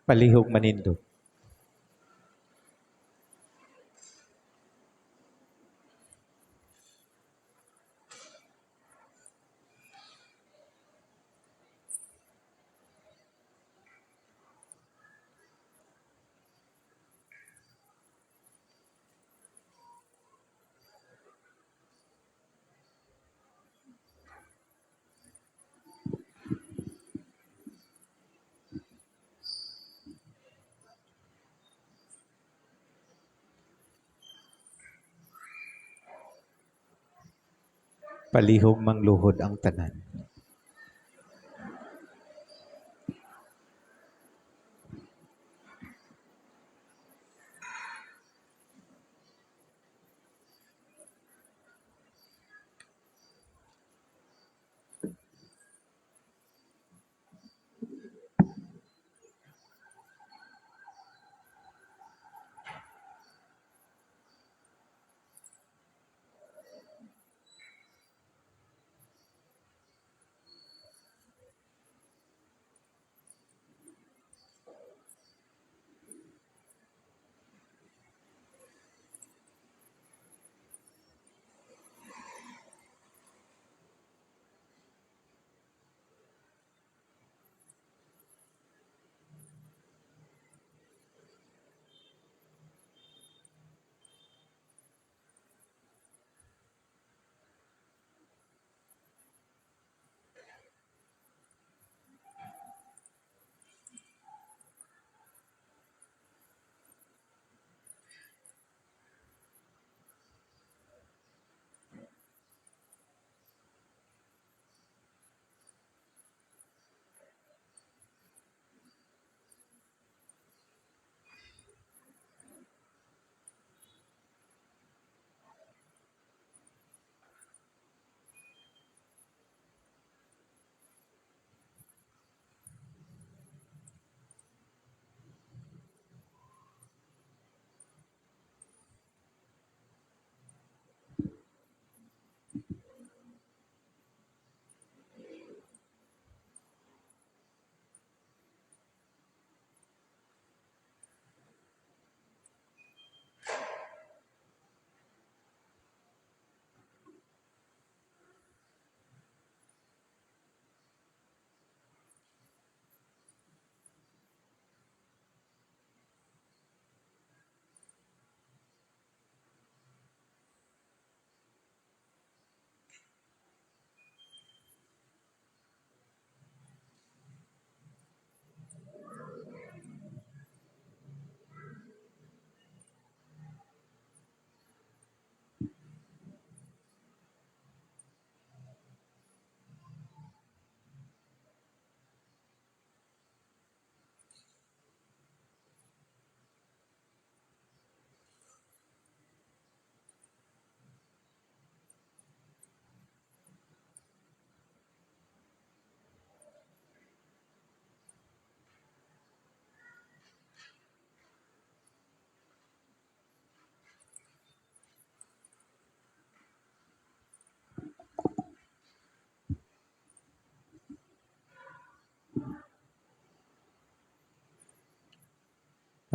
Palihog manindog. Palihog mangluhod ang tanan.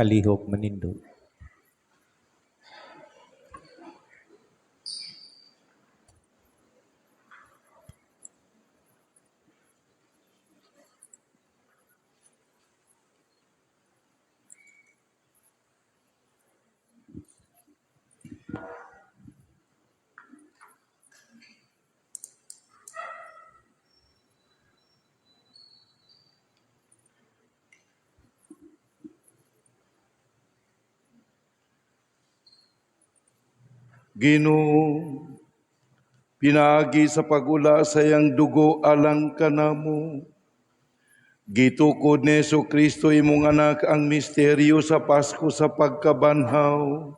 Palihog manindog. Ginoo, pinaagi sa pagula sa iyang dugo alang kanamo. Gitukod ni Hesus Kristo imong anak ang misteryo sa Pasko sa pagkabanhaw.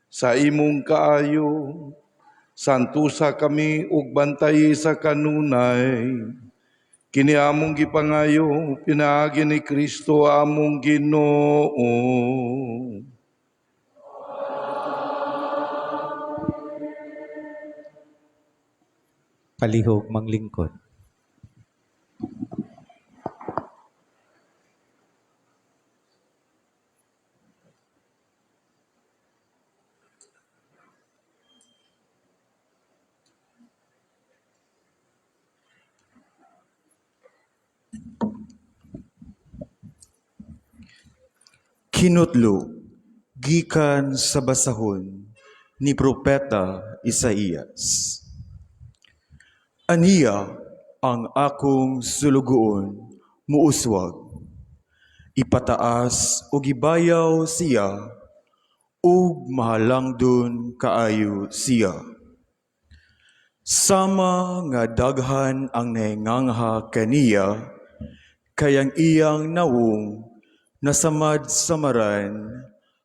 Sa imong kaayo, santusa kami ug bantayi sa kanunay. Kini among gipangayo, pinaagi ni Kristo among Ginoo. Palihog manglingkod. Kinutlo gikan sa basahon ni Propeta Isaías. Aniya ang akong sulugoon muuswag. Ipataas ug ibayaw siya ug mahalangdon kaayo siya. Sama nga daghan ang nahingangha kaniya, kay ang iyang nawong nasamad samaran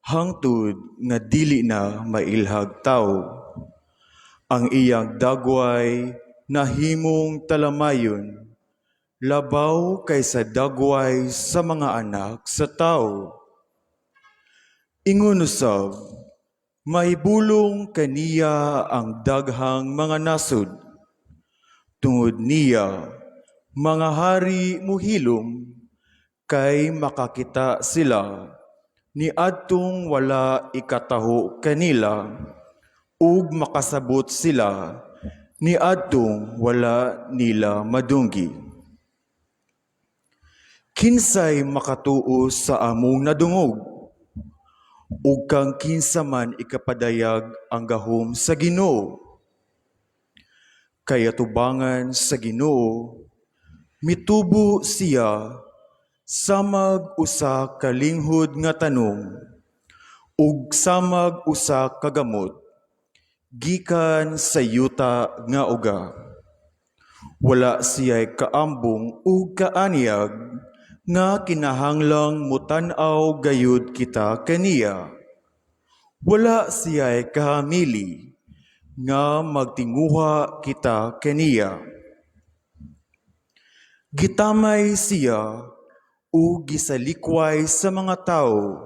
hangtod nga dili na mailhag tawo. Ang iyang dagway nahimong talamayon, labaw kaysa dagway sa mga anak sa tawo. Ingon usab, mahibulong kaniya ang daghang mga nasod. Tungod niya, mga hari muhilom kay makakita sila ni adtong wala ikataho kanila ug makasabot sila ni adtong wala nila madunggi. Kinsay makatuo sa among nadungog? Ug kang kinsa man ikapadayag ang gahom sa Ginoo? Kay atubangan sa Ginoo, mitubo siya samag usa ka linghod nga tanom ug samag usa ka gamot gikan sa yuta nga uga. Wala siya'y kaambong ug kaanyag nga kinahanglang mutan-aw gayud kita kaniya. Wala siya'y kahamili nga magtinguha kita kaniya. Gitamay siya ug gisalikway sa mga tawo,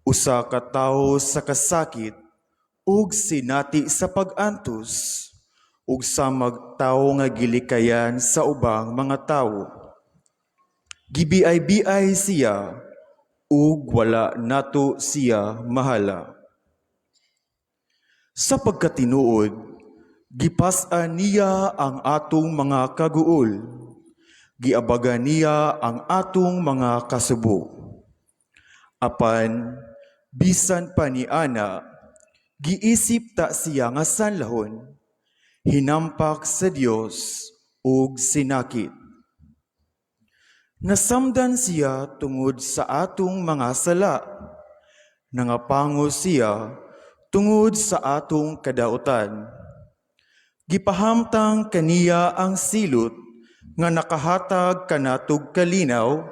usa ka tawo sa kasakit ug sinati sa pag-antos, ug samag tawo nga gilikayan sa ubang mga tawo. Gibiay-biay siya ug wala nato siya mahala. Sa pagkatinuod, gipas-an niya ang atong mga kaguol, giabaga niya ang atong mga kasubo. Apan, bisan pa ni ana, giisip ta siya nga sanlahon, hinampak sa Dios ug sinakit. Nasamdan siya tungod sa atong mga sala. Nangapangos siya tungod sa atong kadautan. Gipahamtang kaniya ang silot nga nakahatag kanatog kalinaw.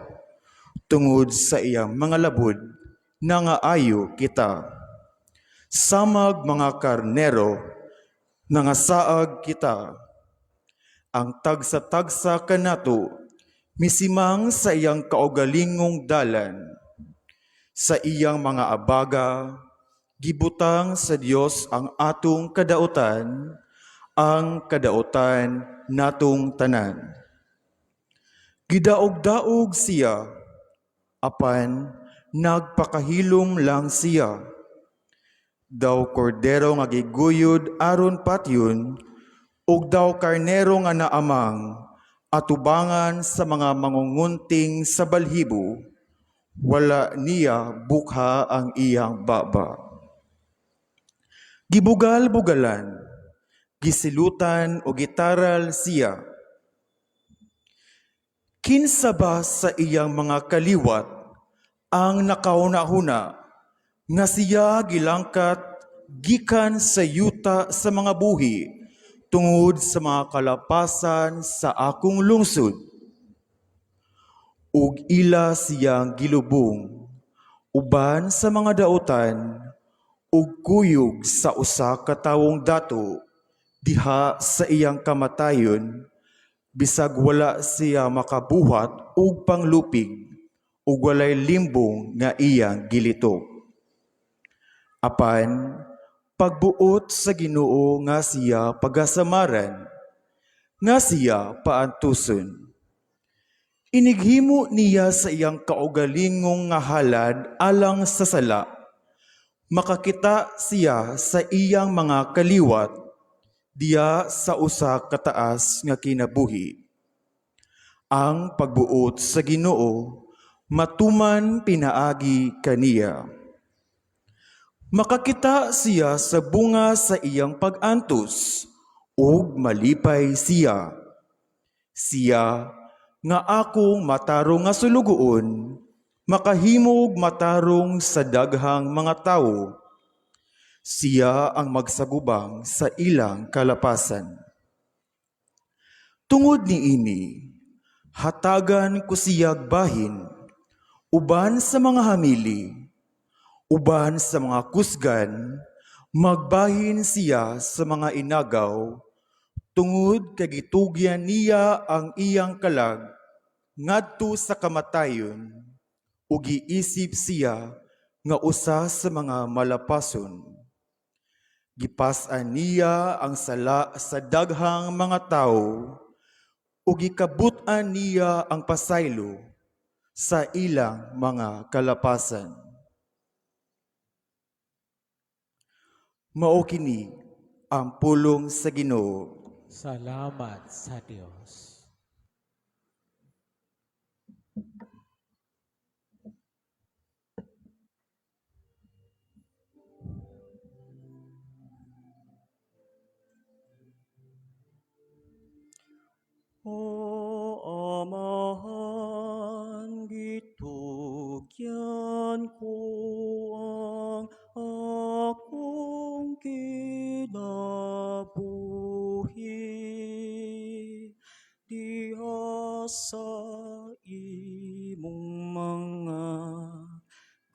Tungod sa iyang mga labod, nangaayo kita. Samag mga karnero, nangasaag kita. Ang tagsa-tagsa kanato misimang sa iyang kaugalingong dalan. Sa iyang mga abaga, gibutang sa Dios ang atong kadautan, ang kadautan natong tanan. Gidaog-daog siya, apan nagpakahilom lang siya. Daw kordero nga giguyod aron patyon, ug daw karnero nga naamang atubangan sa mga mangungunting sa balhibo, wala niya bukha ang iyang baba. Gibugal-bugalan, gisilutan o gitaral siya. Kinsa ba sa iyang mga kaliwat ang nakahuna-huna nga siya gilangkat gikan sa yuta sa mga buhi tungod sa mga kalapasan sa akong lungsod? Ug ila siyang gilubong uban sa mga dautan ug kuyog sa usa ka tawong dato diha sa iyang kamatayon, bisag wala siya makabuhat og panglupig ug walay limbong nga iyang gilitok. Apan pagbuot sa Ginoo nga siya pagasamaran, nga siya paantuson. Inighimo niya sa iyang kaugalingong nga halad alang sa sala. Makakita siya sa iyang mga kaliwat diya sa usa ka taas nga kinabuhi. Ang pagbuot sa Ginoo matuman pinaagi kaniya. Makakita siya sa bunga sa iyang pag-antos ug malipay siya. Siya nga akong matarong nga sulugoon, makahimog matarong sa daghang mga tawo. Siya ang magsagubang sa ilang kalapasan. Tungod niini, hatagan ko siyag bahin, uban sa mga hamili, uban sa mga kusgan, magbahin siya sa mga inagaw, tungod kay gitugyan niya ang iyang kalag ngadto sa kamatayon, ug giisip siya nga usa sa mga malapason. Gipas-an niya ang sala sa daghang mga tawo, ug gikabut-an niya ang pasaylo sa ilang mga kalapasan. Mao kini ang pulong sa Ginoo. Salamat sa Dios. O Amahan, gitugyan ko ang akong kinabuhi diha sa imong mga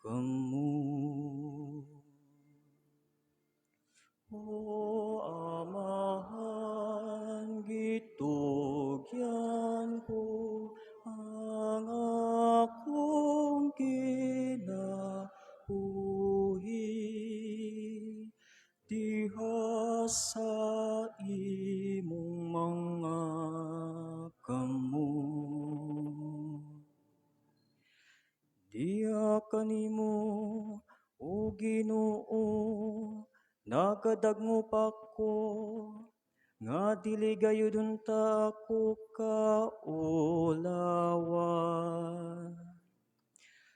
kamot. O Amahan, gitugyan ko ang akong kinabuhi diha sa imong mga kamot. Diha kanimo, o Ginoo, nagadagngop ako, nga dili gayud unta ako kaulawan.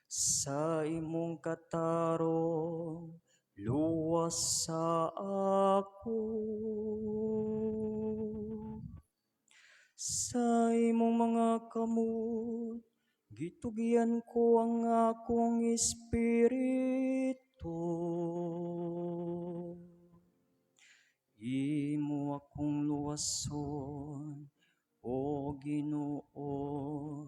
Sa imong katarong, luwas sa ako. Sa imong mga kamot, gitugyan ko ang akong espiritu. Imo akong luwason, o Ginoo,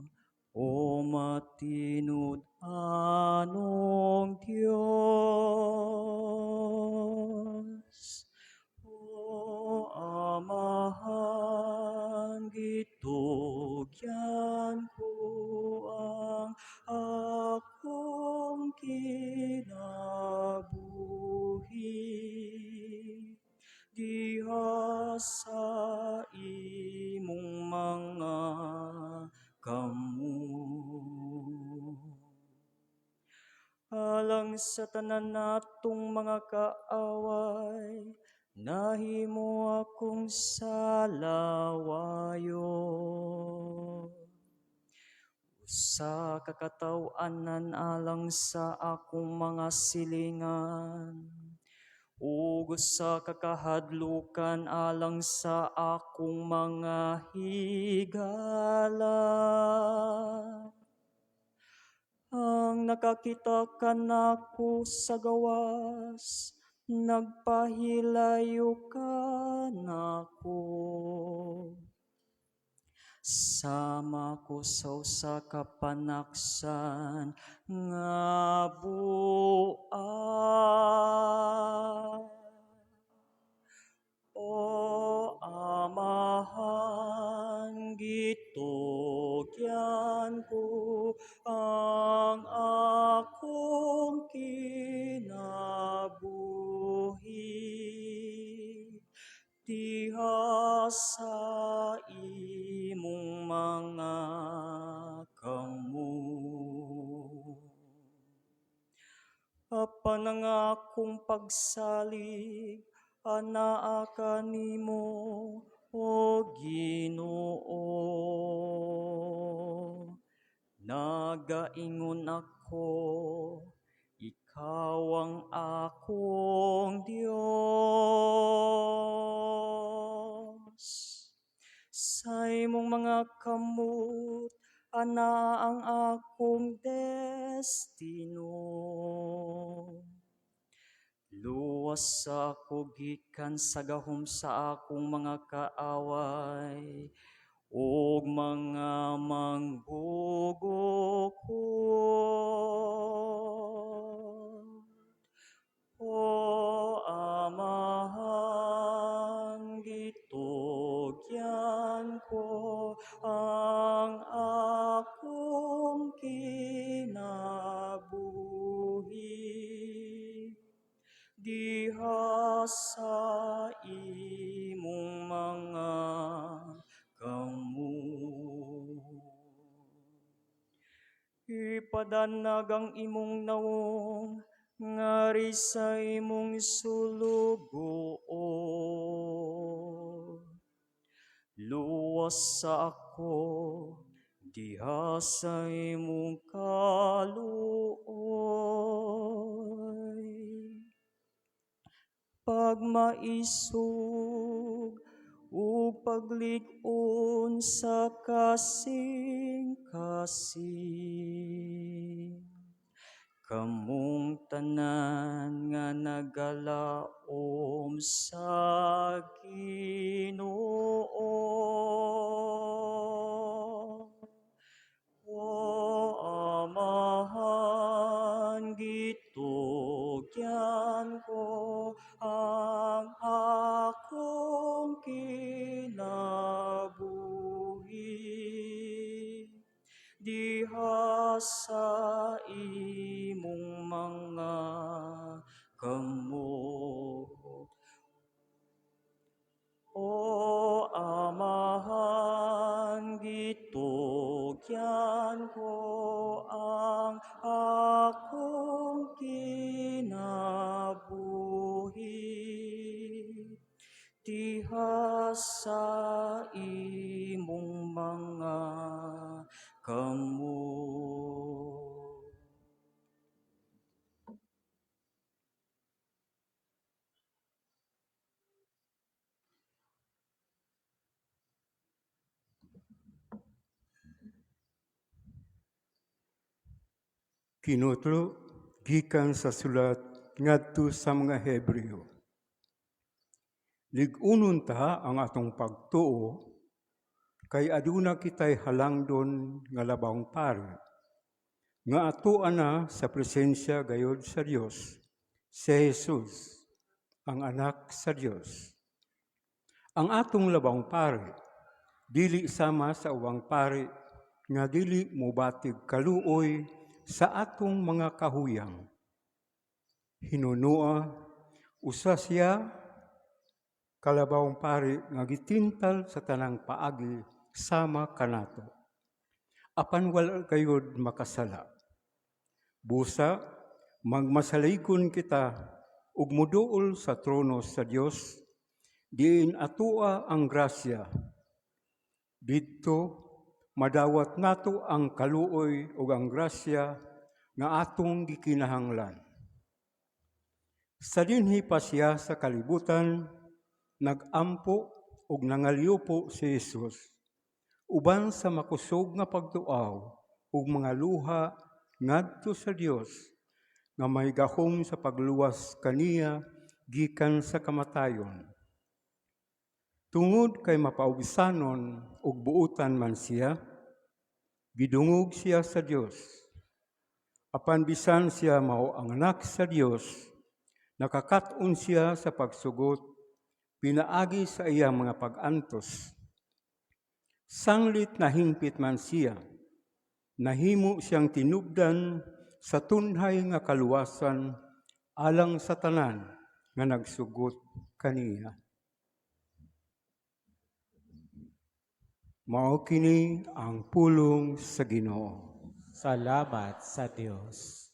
o matinud-anong Dios. O Amahan, gitugyan ko ang akong kinabuhi diha sa imong mga kamot. Alang sa tanan natong mga kaaway, nahimo akong salawayon. Usa ka kataw-anan alang sa akong mga silingan, ug usa ka kahadlukan alang sa akong mga higala. Ang nakakita kanako sa gawas, nagpahilayo kanako. Sama ko sa usa ka panaksan nga buang. O Amahan, gitugyan ko ang akong kinabuhi diha sa imong mga kamot. Apan ang akong pagsalig anaa kanimo, o Ginoo. Magaingon ako, "Ikaw ang akong Dios." Sa imong mga kamot ana ang akong destino. Luwas ako gikan sa gahom sa akong mga kaaway ug mga manggugukod. O Amahan, gitugyan ko ang akong kinabuhi diha sa imong mga kamot. Ipadanag ang imong nawong ngari sa imong sulugoon. Luwas sa ako diha sa imong kaluoy. Pagmaisog ug paglig-on sa kasing-kasing. Kamong tanan nga nagalaom sa Ginoo. O Amahan, gitugyan ko ang akong kinabuhi diha sa imong mga kamot. O Amahan, gitugyan ko ang akong kinabuhi diha sa imong mga kamot. Kinutlo gikan sa sulat ngadto sa mga Hebreo. Lig-unon ta ang atong pagtuo kay aduna kitay halangdon nga labawng pari nga atoa na sa presensya gayod sa Dios, si Jesus, ang anak sa Dios. Ang atong labawng pari dili sama sa ubang pari nga dili mobatig kaluoy sa atong mga kahuyang. Hinunua, usa siya ka labawng pari nga gitintal sa tanang paagi sama kanato. Apan wala gayud makasala. Busa, magmasaligon kita ug muduol sa trono sa Dios, diin atoa ang grasya. Didto madawat nato ang kaluoy ug ang grasya nga atong gikinahanglan. Sa dinhi pa siya sa kalibutan, nagampo ug nangalyupo si Jesus uban sa makusog nga pagtuaw ug mga luha ngadto sa Dios nga may gahom sa pagluwas kaniya gikan sa kamatayon. Tungod kay mapaubsanon ug buutan man siya, gidungog siya sa Dios. Apan bisan siya mao ang anak sa Dios, nakakat-on siya sa pagsugot pinaagi sa iyang mga pag-antos. Sanglit nahingpit man siya, nahimo siyang tinubdan sa tunhay nga kaluwasan alang sa tanan nga nagsugot kaniya. Mao kini ang pulong sa Ginoo. Salamat sa Dios.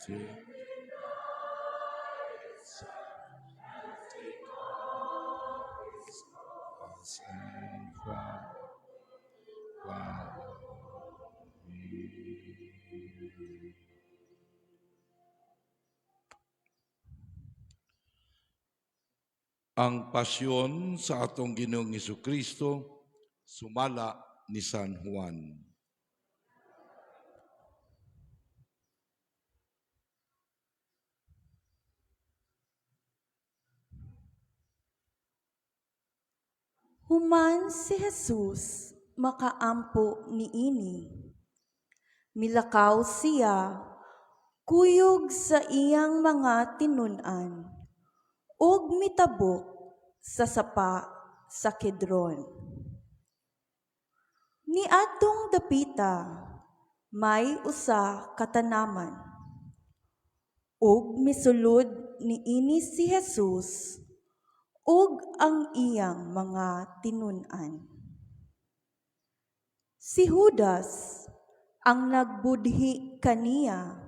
And follow me. Ang pasyon sa atong Ginoong Kristo sumala ni San Juan. Human si Jesus makaampo niini, milakaw siya kuyog sa iyang mga tinun-an ug mitabok sa sapa sa Kidron. Niadtong dapita may usa ka tanaman, ug misulod niini si Jesus ug ang iyang mga tinun-an. Si Judas, ang nagbudhi kaniya,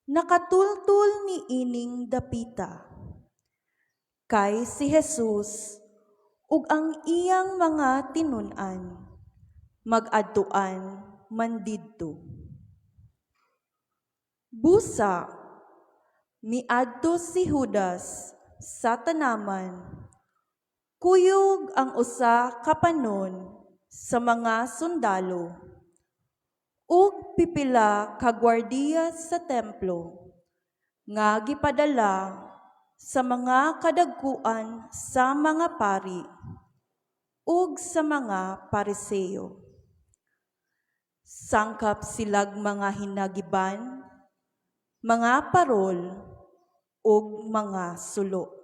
nakatultol niining dapita. Kay si Jesus ug ang iyang mga tinun-an mag-adtuan man didto. Busa, miadto si Judas sa tanaman, kuyog ang usa ka panon sa mga sundalo ug pipila ka gwardiya sa templo nga gipadala sa mga kadagkuan sa mga pari ug sa mga Pariseo. Sangkap silag mga hinagiban, mga parol ug mga sulo.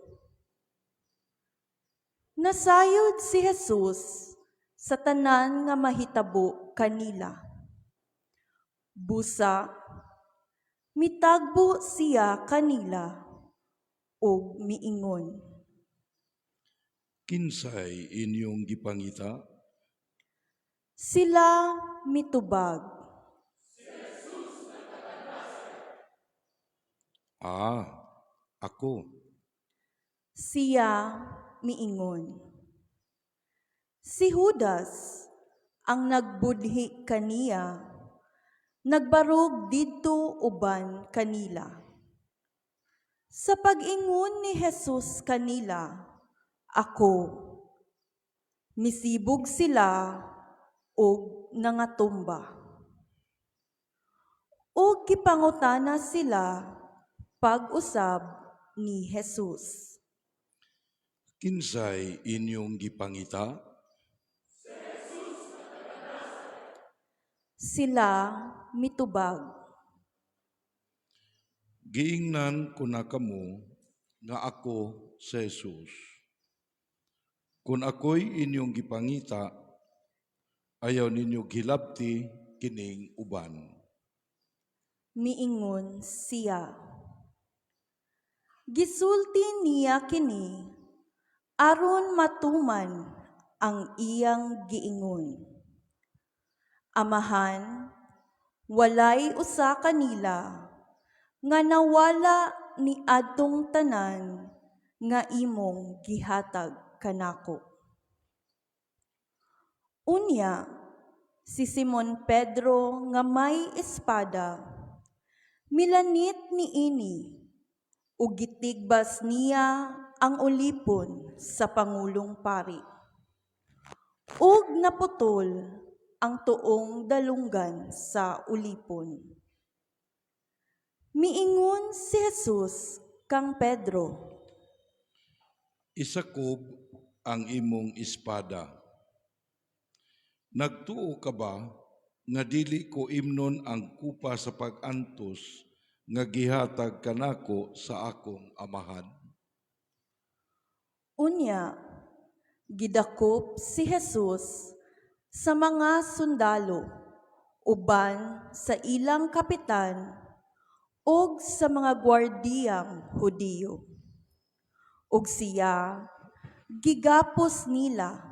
Nasayod si Jesus sa tanan nga mahitabo kanila. Busa, mitagbo siya kanila ug miingon. Kinsay inyong gipangita? Sila mitubag. Ah, ako. Siya miingon. Si Judas, ang nagbudhi kaniya, nagbarog didto uban kanila. Sa pag-ingon ni Jesus kanila, "Ako," misibog sila ug nangatumba. Ug gipangutana sila pag-usab ni Jesus. Kinsay inyong gipangita? Sila mitubag. Giingnan ko na kamo nga ako si Jesus. Kung ako'y inyong gipangita, ayaw ninyo gilabti kining uban. Miingon siya. Gisulti niya kini aron matuman ang iyang giingon. "Amahan, walay usa kanila nga nawala ni adtong tanan nga imong gihatag kanako." Unya, si Simon Pedro nga may espada, milanit niini ug gitigbas niya ang ulipon sa pangulong pari. Ug naputol ang tuong dalunggan sa ulipon. Miingon si Jesus kang Pedro, Isakob ang imong espada. Nagtuo ka ba nga dili ko imnon ang kupa sa pag-antos nga gihatag kanako sa akong amahan? Unya, gidakop si Jesus sa mga sundalo uban sa ilang kapitan ug sa mga gwardiyang Hudiyo. Ug siya gigapos nila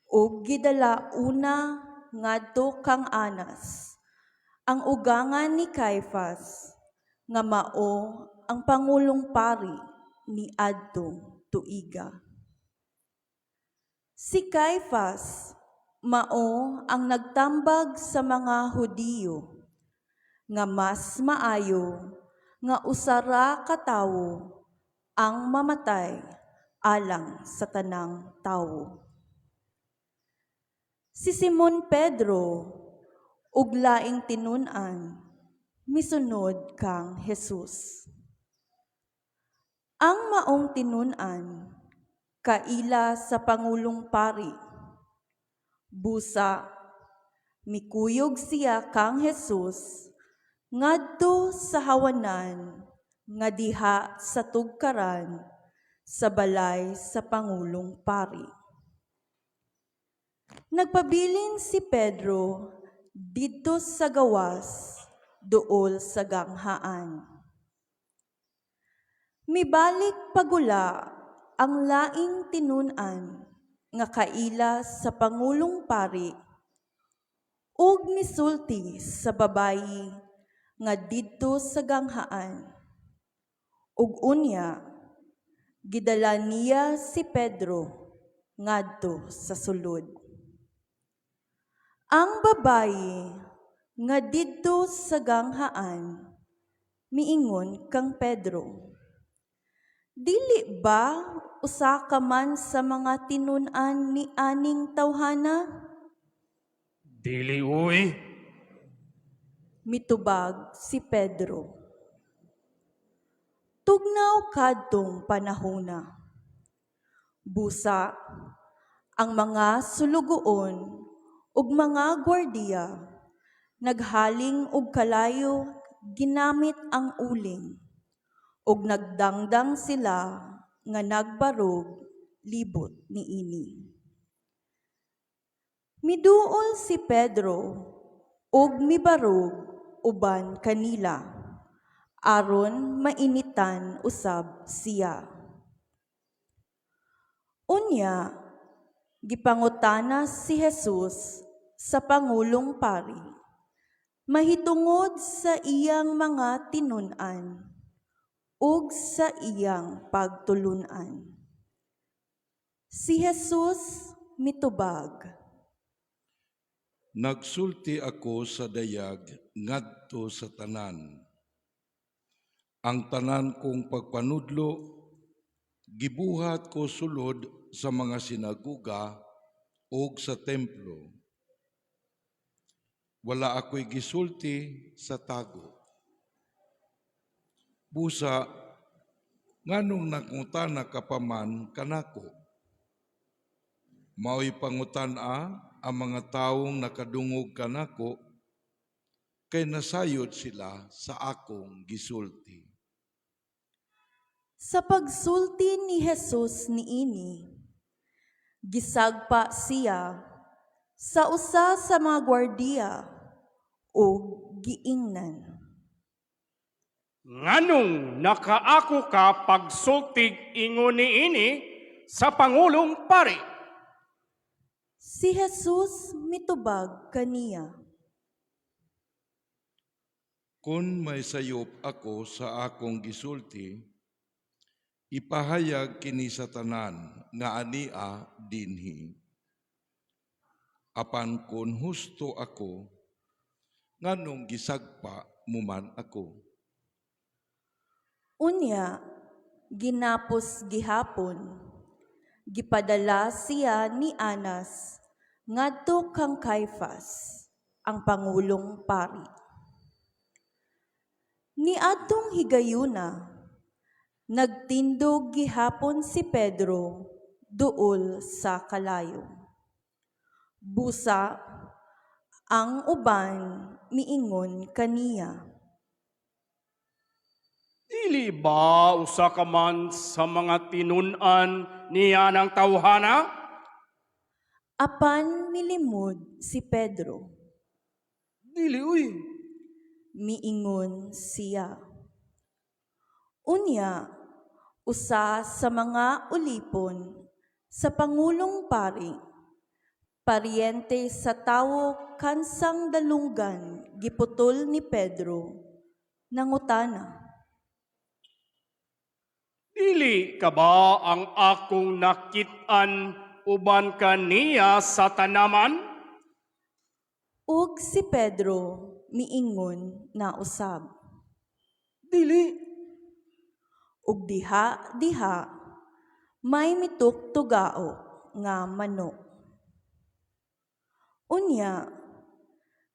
ug gidala una ngadto kang Anas, ang ugangan ni Caifas, Nga mao ang pangulong pari ni adtong tuiga. Si Caifas mao ang nagtambag sa mga Hudiyo nga mas maayo nga usa ra ka tawo ang mamatay alang sa tanang tawo. Si Simon Pedro ug laing tinun-an misunod kang Jesus. Ang maong tinun-an kaila sa pangulong pari. Busa mikuyog siya kang Jesus ngadto sa hawanan nga diha sa tugkaran sa balay sa pangulong pari. Nagpabilin si Pedro didto sa gawas duol sa ganghaan. Mibalik pag-ula ang laing tinun-an nga kaila sa pangulong pari ug misulti sa babayi nga didto sa ganghaan. Ug unya gidala niya si Pedro ngadto sa sulod. Ang babayi nga didto sa ganghaan miingon kang Pedro, "Dili ba usa ka man sa mga tinun-an ni aning tawhana?" Dili uy. Mitubag si Pedro. Tugnaw kadtong panahona. Busa, ang mga sulugoon ug mga gwardiya naghaling og kalayo ginamit ang uling ug nagdangdang sila nga nagbarog libot niini. Miduol si Pedro ug mibarog uban kanila aron mainitan usab siya. Unya gipangutana si Jesus sa pangulong pari mahitungod sa iyang mga tinun-an ug sa iyang pagtulun-an. Si Jesus mitubag, Nagsulti ako sa dayag ngadto sa tanan. Ang tanan kong pagpanudlo gibuhat ko sulod sa mga sinaguga ug sa templo. Wala ako'y gisulti sa tago. Busa, nganong nangutana ka pa man kanako? Mao'y pangutan-a ang mga tawong nakadungog kanako kay nasayod sila sa akong gisulti. Sa pagsulti ni Jesus niini, gisagpa siya sa usa sa mga gwardiya ug giingnan, "Nganong nakaako ka pagsultig ingon niini sa pangulong pari?" Si Jesus mitubag kaniya, "Kung may sayop ako sa akong gisulti, ipahayag kini sa tanan nga ania dinhi. Apan kung husto ako, nganong gisagpa mo man ako?" Unya, ginapos gihapon, gipadala siya ni Anas ngadto kang Caifas, ang pangulong pari. Niadtong higayuna, nagtindog gihapon si Pedro duol sa kalayo. Busa, ang uban miingon kaniya, "Dili ba usa ka man sa mga tinun-an niya ng tawhana?" Apan milimod si Pedro. "Dili uy." Miingon siya. Unya, usa sa mga ulipon sa pangulong pari, paryente sa tawo kansang dalunggan giputol ni Pedro, Nangutana, "Dili ka ba ang akong nakit-an uban kaniya sa tanaman?" Ug si Pedro miingon na usab, "Dili." Ug diha-diha may mituktugao nga manok. Unya,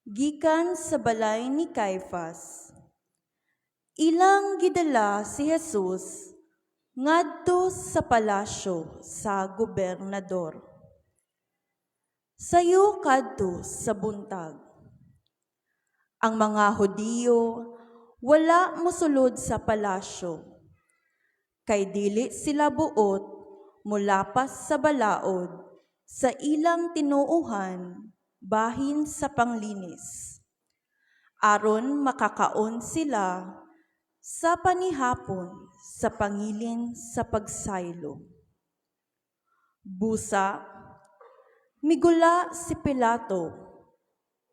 gikan sa balay ni Caifas, ilang gidala si Jesus ngadto sa palasyo sa gobernador. Sayo kadto sa buntag. Ang mga Hudiyo wala mosulod sa palasyo, kay dili sila buot molapas sa balaod sa ilang tinuohan bahin sa panglinis, aron makakaon sila sa panihapon sa pangilin sa pagsaylo. Busa, migula si Pilato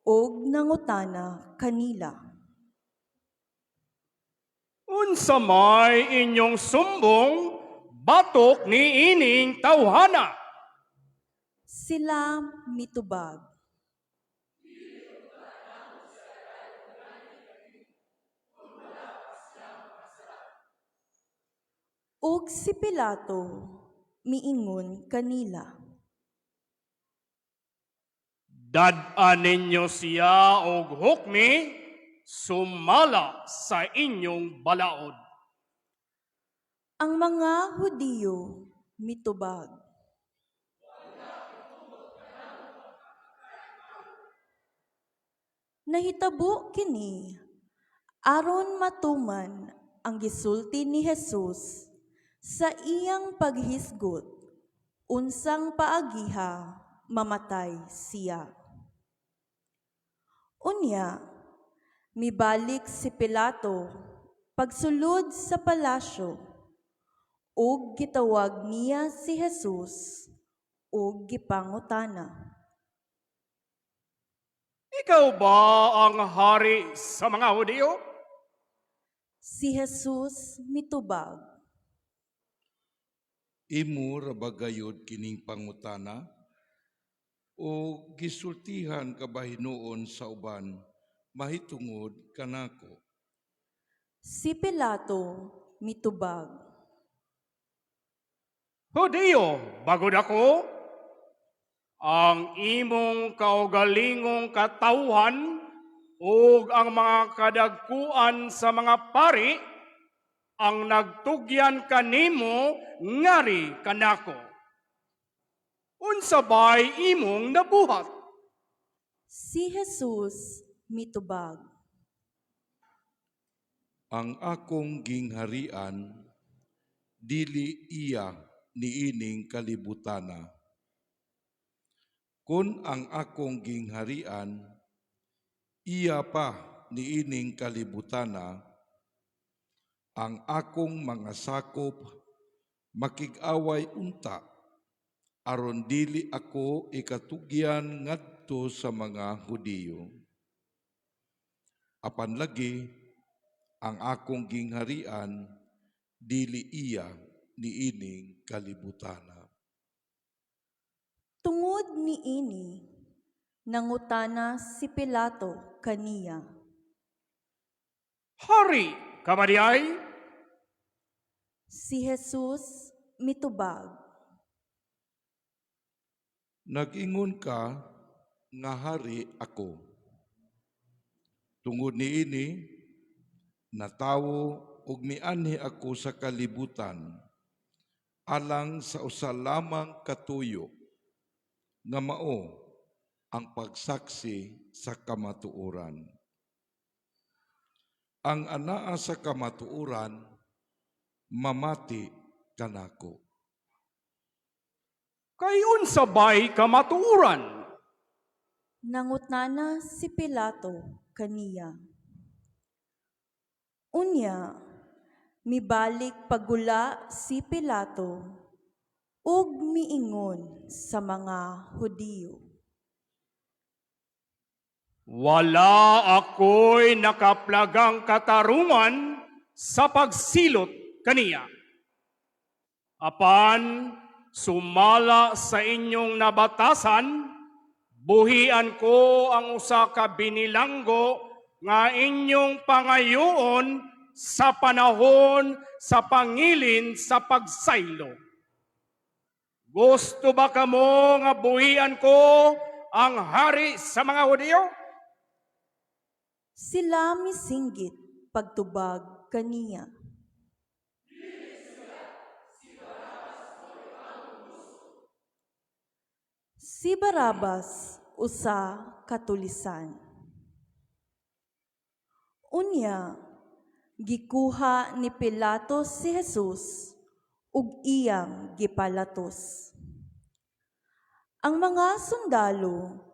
ug nangutana kanila. "Unsa may inyong sumbong batok ni ining tawhana?" Sila mitubag, Ug si Pilato miingon kanila, "Dad-a ninyo siya og hukmi sumala sa inyong balaod." Ang mga Hudiyo mitubag, Nahitabo kini aron matuman ang gisulti ni Jesus sa iyang paghisgot unsang paagiha mamatay siya. Unya, mibalik si Pilato pagsulod sa palasyo ug gitawag niya si Jesus ug gipangutana. "Ikaw ba ang hari sa mga Hudiyo?" Si Jesus mitubag, Imo ra ba gayud kining pangutana o gisultihan ka ba hinuon sa uban mahitungod kanako? Si Pilato mitubag, "Hudiyo ba gud ako? Ang imong kaugalingong katawhan ug ang mga kadagkuan sa mga pari ang nagtugyan kanimo ngari kanako. Unsa bay imong nabuhat?" Si Jesus mitubag, Ang akong gingharian dili iya niining kalibutana. Kun ang akong gingharian iya pa niining kalibutana, ang akong mga sakop makig-away unta aron dili ako ikatugyan ngadto sa mga Hudiyo. Apan lagi ang akong gingharian dili iya niining kalibutana. Tungod niini, nangutana si Pilato kaniya, "Hari ka ba diay?" Si Jesus mitubag, Nag-ingon ka nga hari ako. Tungod niini, natawo ug mianhi ako sa kalibutan alang sa usa lamang katuyo nga mao ang pagsaksi sa kamatuoran. Ang anaa sa kamatuoran mamati kanako. "Kay unsa bay kamatuoran?" Nangutana si Pilato kaniya. Unya, mibalik paggula si Pilato ug miingon sa mga Hudiyo, Wala ako'y nakaplagang katarungan sa pagsilot kaniya. Apan sumala sa inyong nabatasan, buhian ko ang usa ka binilanggo nga inyong pangayoon sa panahon sa pangilin sa pagsaylo. Gusto ba kamo nga buhian ko ang hari sa mga Hudiyo? Sila misinggit pagtubag kaniya. Si Barabas usa ka tulisan. Unya, gikuha ni Pilato si Jesus ug iyang gipalatos. Ang mga sundalo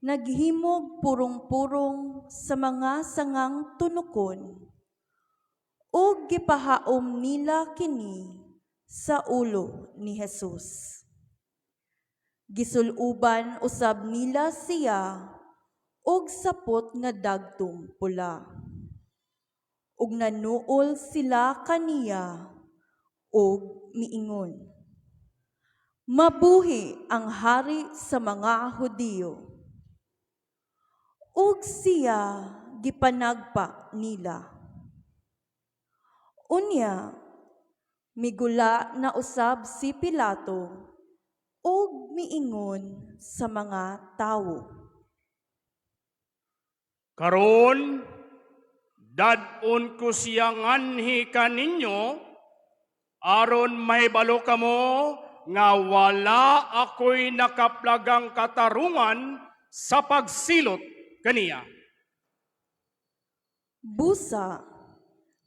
naghimog purong-purong sa mga sangang tunokon ug gipahaom nila kini sa ulo ni Jesus. Gisuluban usab nila siya og sapot nga dagtong pula. Ug nanuol sila kaniya ug miingon, "Mabuhi ang hari sa mga Hudiyo!" Ug siya gipanagpa nila. Unya, migula na usab si Pilato ug miingon sa mga tawo. Karon, dad-on ko siya nganhi kaninyo, aron mahibalo kamo nga wala ako'y nakaplagang katarungan sa pagsilot kaniya. Busa,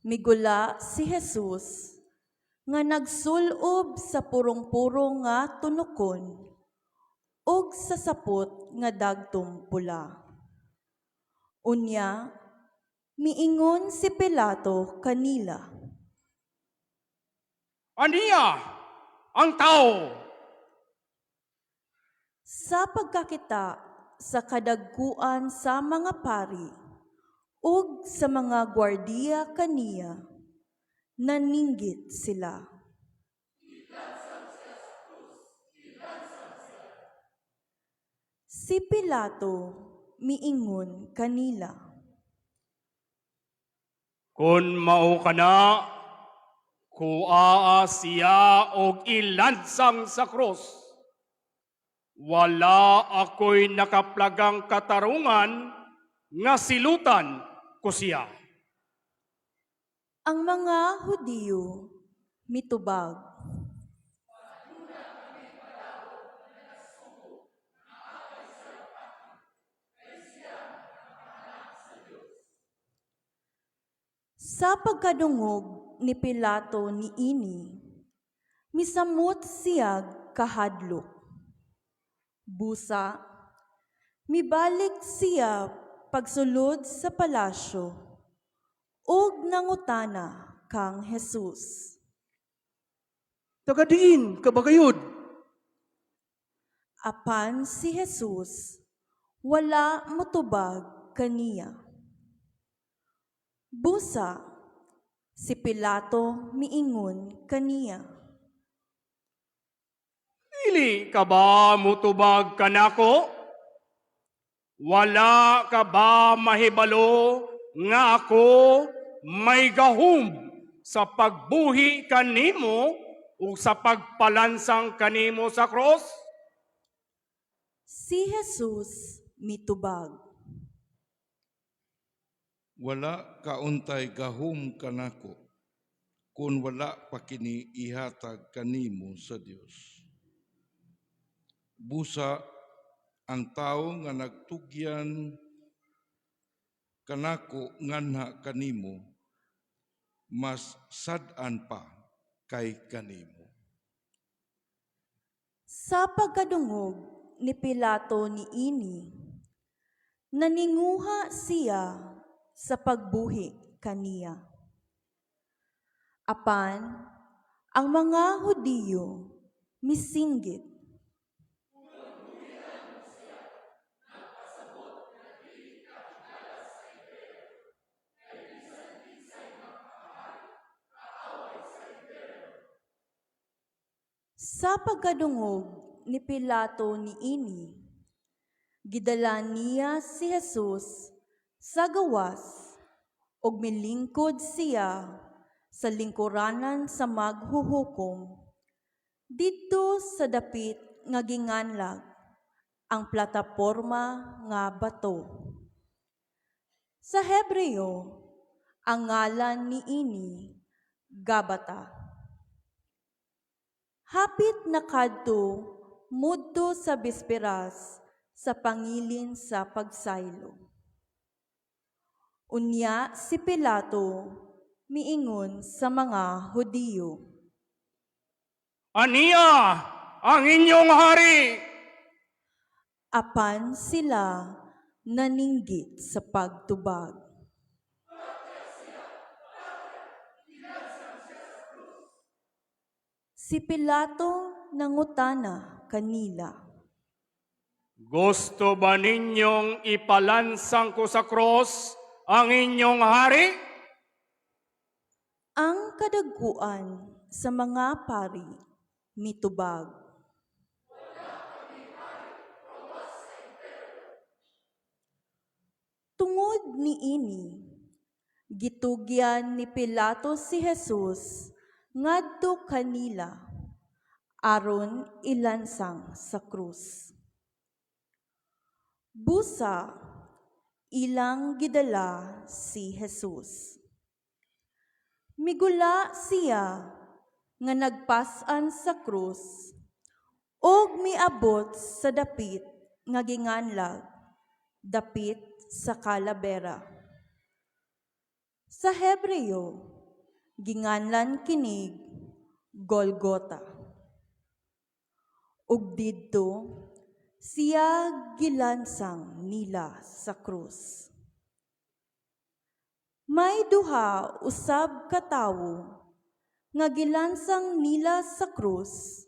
migula si Jesus nga nagsulob sa purong-purong nga tunokon ug sa sapot nga dagtong pula. Unya, miingon si Pilato kanila. Aniya ang tao! Sa pagkakita sa kadagkuan sa mga pari ug sa mga gwardiya kaniya, naninggit sila. Si Pilato miingon kanila. Kung mao kana, kuaa siya og ilansang sa krus. Wala ako'y nakaplagang katarungan nga silutan ko siya. Ang mga Hudiyo mitubag. Sa pagkadungog ni Pilato niini, misamot siyag kahadlok. Busa, mibalik siya pagsulod sa palasyo ug nangutana kang Jesus. Taga diin ka ba gayud? Apan si Jesus wala motubag kaniya. Busa, si Pilato miingon kaniya. Dili ka ba mutubag kanako? Wala ka ba mahibalo nga ako may gahom sa pagbuhi kanimo ug sa pagpalansang kanimo sa cross? Si Jesus mitubag. Wala kauntay gahom kanako kung wala pa kini ihatag kanimo sa Dios. Busa, ang tawo nga nagtugyan kanako nganha kanimo mas sad-an pa kay kanimo. Sa pagkadungog ni Pilato niini, naninguha siya sa pagbuhi kaniya. Apan ang mga Hudiyo misinggit. Sa pagkadungog ni Pilato niini, gidala niya si Jesus sa gawas ug milingkod siya sa lingkuranan sa maghuhukom didto sa dapit nga ginganlag "Ang Plataporma nga Bato." Sa Hebreo, ang ngalan niini Gabata. Hapit na kadto mudto sa bisperas sa pangilin sa pagsaylo. Unya si Pilato miingon sa mga Hudiyo, "Ania ang inyong hari!" Apan sila naninggit sa pagtubag. Si Pilato nangutana kanila, "Gusto ba ninyong ipalansang ko sa cross ang inyong hari?" Ang kadagkuan sa mga pari mitubag. Tungod niini, gitugyan ni Pilato si Jesus ngadto kanila aron ilansang sa krus. Busa, ilang gidala si Jesus. Migula siya nga nagpas-an sa krus ug miabot sa dapit nga ginganlag "Dapit sa Kalabera." Sa Hebreo, ginganlan kinig Golgota. Ug didto siya gilansang nila sa krus. May duha usab ka tawo nga gilansang nila sa krus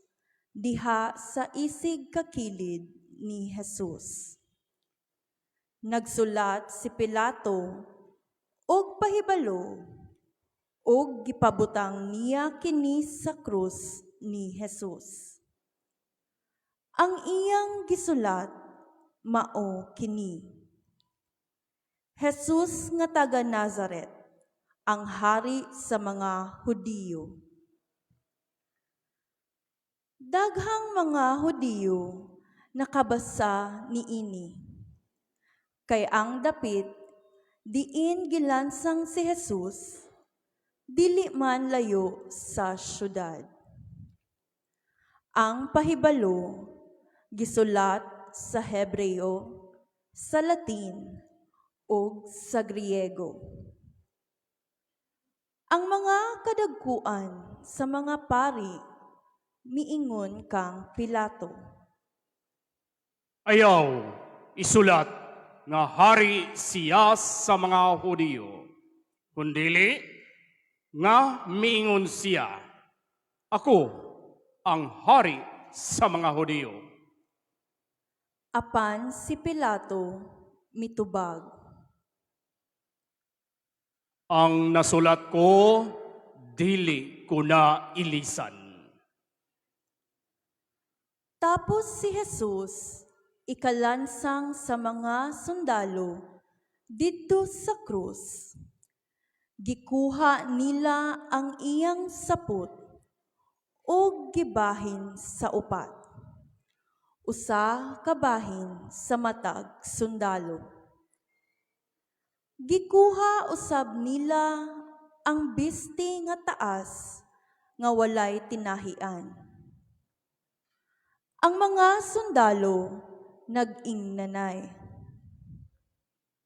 diha sa isig kakilid ni Jesus. Nagsulat si Pilato og pahibalo ug gipabutang niya kini sa krus ni Jesus. Ang iyang gisulat mao kini: "Jesus nga taga Nazaret, ang hari sa mga Hudiyo." Daghang mga Hudiyo nakabasa niini. Kay ang dapit diin gilansang si Jesus dili man layo sa syudad. Ang pahibalo gisulat sa Hebreo, sa Latin ug sa Griego. Ang mga kadagkuan sa mga pari miingon kang Pilato, "Ayaw isulat nga hari siya sa mga Hudiyo, kundili nga miingon siya, 'Ako ang hari sa mga Hudiyo.'" Apan si Pilato mitubag, "Ang nasulat ko, dili ko na ilisan." Tapos si Jesus ikalansang sa mga sundalo didto sa krus. Gikuha nila ang iyang sapot ug gibahin sa upat. Usa ka bahin sa matag sundalo. Gikuha usab nila ang bisti nga taas nga walay tinahian. Ang mga sundalo nag-ingnanay,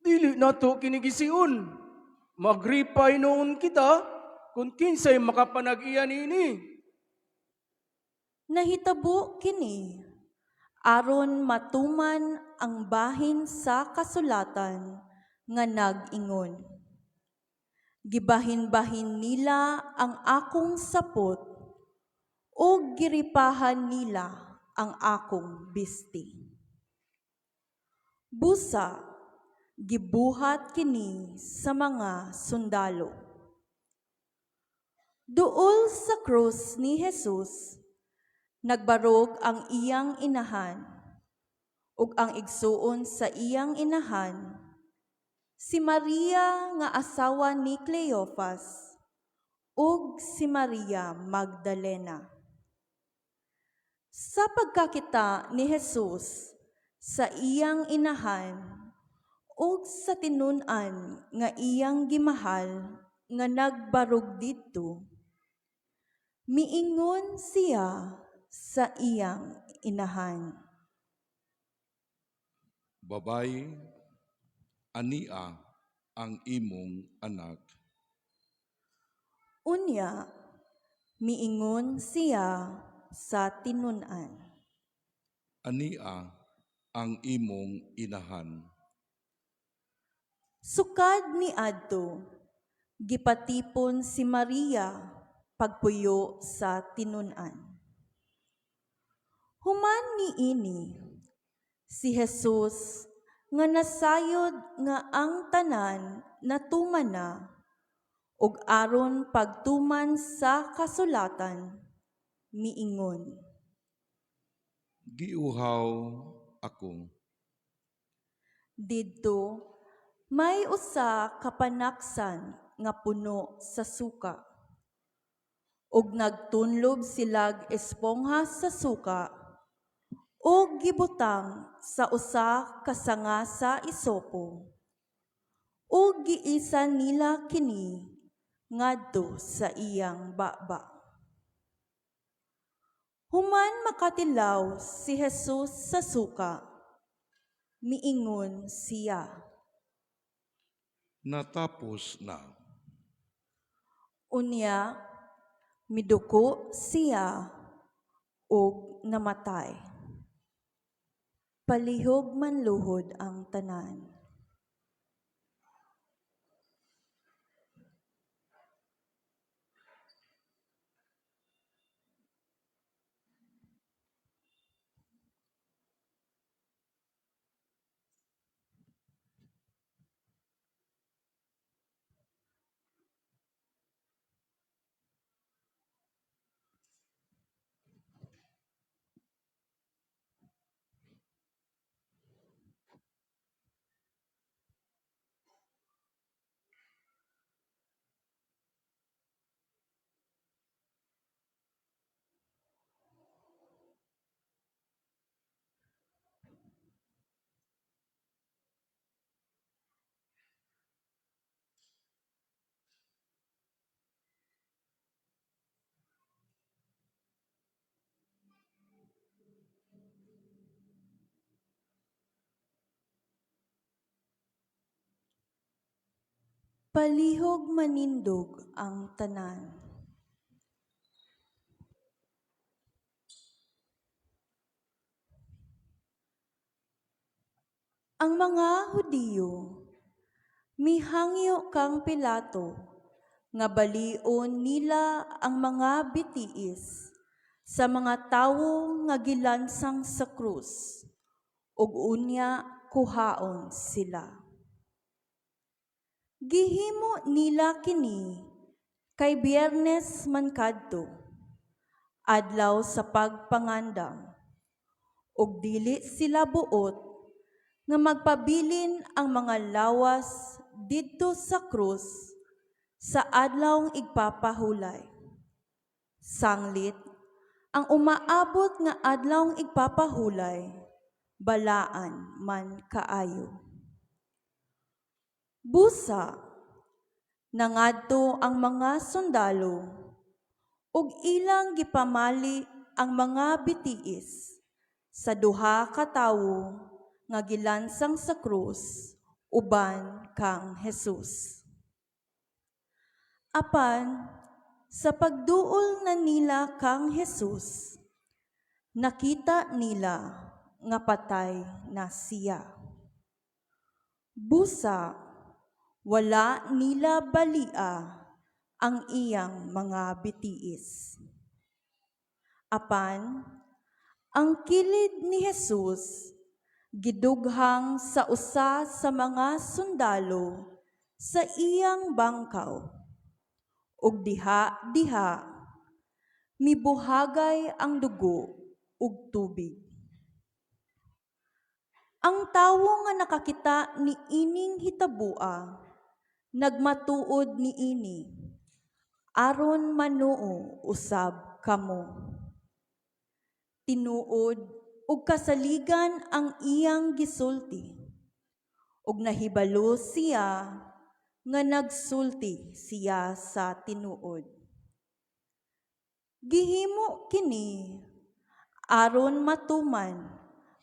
"Dili nato kini gision. Magripay nuon kita kung kinsay makapanag-iya niini." Nahitabo kini aron matuman ang bahin sa kasulatan nga nag-ingon, "Gibahin-bahin nila ang akong sapot ug giripahan nila ang akong bisti." Busa, gibuhat kini sa mga sundalo. Duol sa krus ni Jesus, Nagbarog ang iyang inahan ug ang igsuon sa iyang inahan, si Maria nga asawa ni Cleophas ug si Maria Magdalena. Sa pagkakita ni Jesus sa iyang inahan ug sa tinun-an nga iyang gimahal nga nagbarog didto, miingon siya sa iyang inahan. Babayi, ania ang imong anak. Unya, miingon siya sa tinun-an. Ania ang imong inahan. Sukad niadto, gipatipon si Maria pagpuyo sa tinun-an. Human niini, si Jesus nga nasayod nga ang tanan natuman na ug aron pagtuman sa kasulatan, miingon. Giuhaw ako. Didto may usa ka panaksan nga puno sa suka. Ug nagtunlob silag espongha sa suka ug gibutang sa usa ka sanga sa isopo. Ug giisan nila kini ngadto sa iyang baba. Human makatilaw si Jesus sa suka, miingon siya. Natapos na. Unya, miduko siya ug namatay. Palihog manluhod ang tanan. Palihog manindog ang tanan. Ang mga Hudiyo mihangyo kang Pilato nga balion nila ang mga bitiis sa mga tawo nga gilansang sa krus ug unya kuhaon sila. Gihimo nila kini kay Biyernes man kadto, adlaw sa pagpangandam, ug dili sila buot nga magpabilin ang mga lawas didto sa krus sa adlawng igpapahulay. Sanglit, ang umaabot nga adlawng igpapahulay, balaan man kaayo. Busa, nangadto ang mga sundalo ug ilang gipamali ang mga bitiis sa duha ka tawo nga gilansang sa krus uban kang Jesus. Apan sa pagduol na nila kang Jesus, nakita nila nga patay na siya. Busa, wala nila balia ang iyang mga bitiis. Apan, ang kilid ni Jesus gidughang sa usa sa mga sundalo sa iyang bangkaw. Ug diha-diha, Mibuhagay ang dugo ug tubig. Ang tawo nga nakakita ni ining hitabua nagmatuod niini aron manuo usab kamo. Tinuod ug kasaligan ang iyang gisulti, ug nahibalo siya nga nagsulti siya sa tinuod. Gihimo kini aron matuman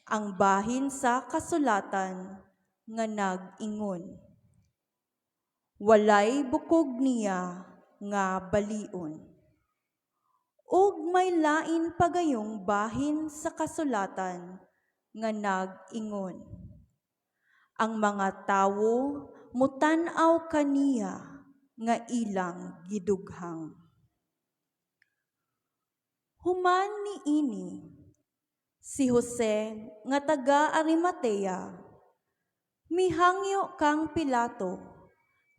ang bahin sa kasulatan nga nag-ingon, "Walay bukog niya nga balion." Ug may lain pa gayong bahin sa kasulatan nga nag-ingon, "Ang mga tawo mutan-aw kaniya nga ilang gidughang." Human niini, si Jose nga taga Arimatea mihangyo kang Pilato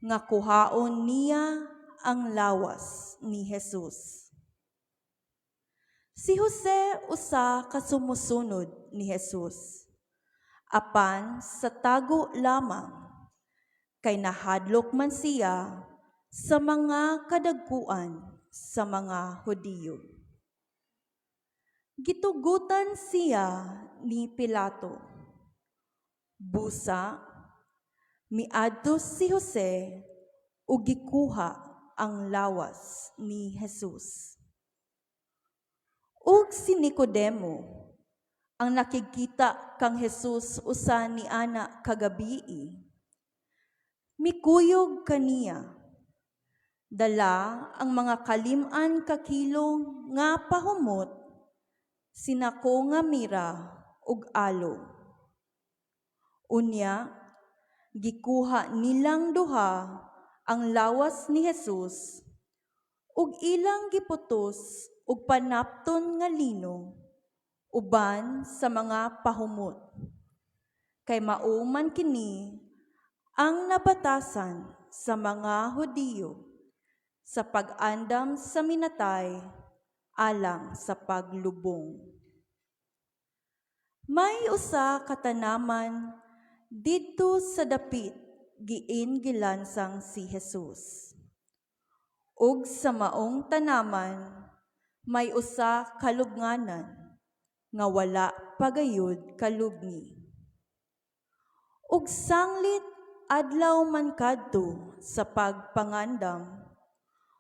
nga kuhaon niya ang lawas ni Jesus. Si Jose usa ka sumusunod ni Jesus, apan sa tago lamang, kay nahadlok man siya sa mga kadagkuan sa mga Hudiyo. Gitugutan siya ni Pilato. Busa, miadto si Jose ug gikuha ang lawas ni Jesus. Ug si Nicodemo, ang nakigkita kang Jesus usa ni ana kagabii, mikuyog kaniya. Dala ang mga kalim-an ka kilo nga pahumot, sinako nga mira ug aloe. Unya, gikuha nilang duha ang lawas ni Jesus ug ilang giputos og panapton nga lino uban sa mga pahumot. Kay mao man kini ang nabatasan sa mga Hudiyo sa pag-andam sa minatay alang sa paglubong. May usa ka tanaman didto sa dapit diin gilansang si Jesus. Ug sa maong tanaman may usa ka lubnganan nga wala pa gayud kalubngi. Ug sanglit adlaw man kadto sa pagpangandam,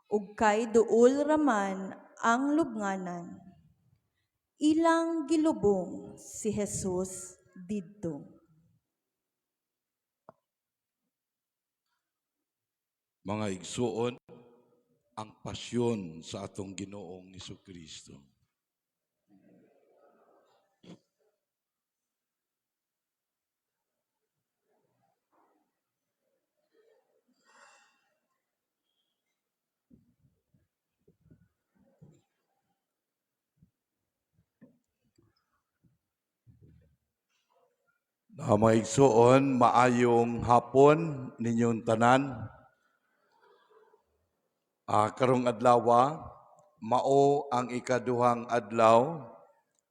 ug kay duol raman ang lubnganan, ilang gilubong si Jesus didto. Mga igsuon, ang pasyon sa atong Ginoong Kristo. Na mga igsuon, maayong hapon ninyong tanan. Karong adlawa, mao ang ikaduhang adlaw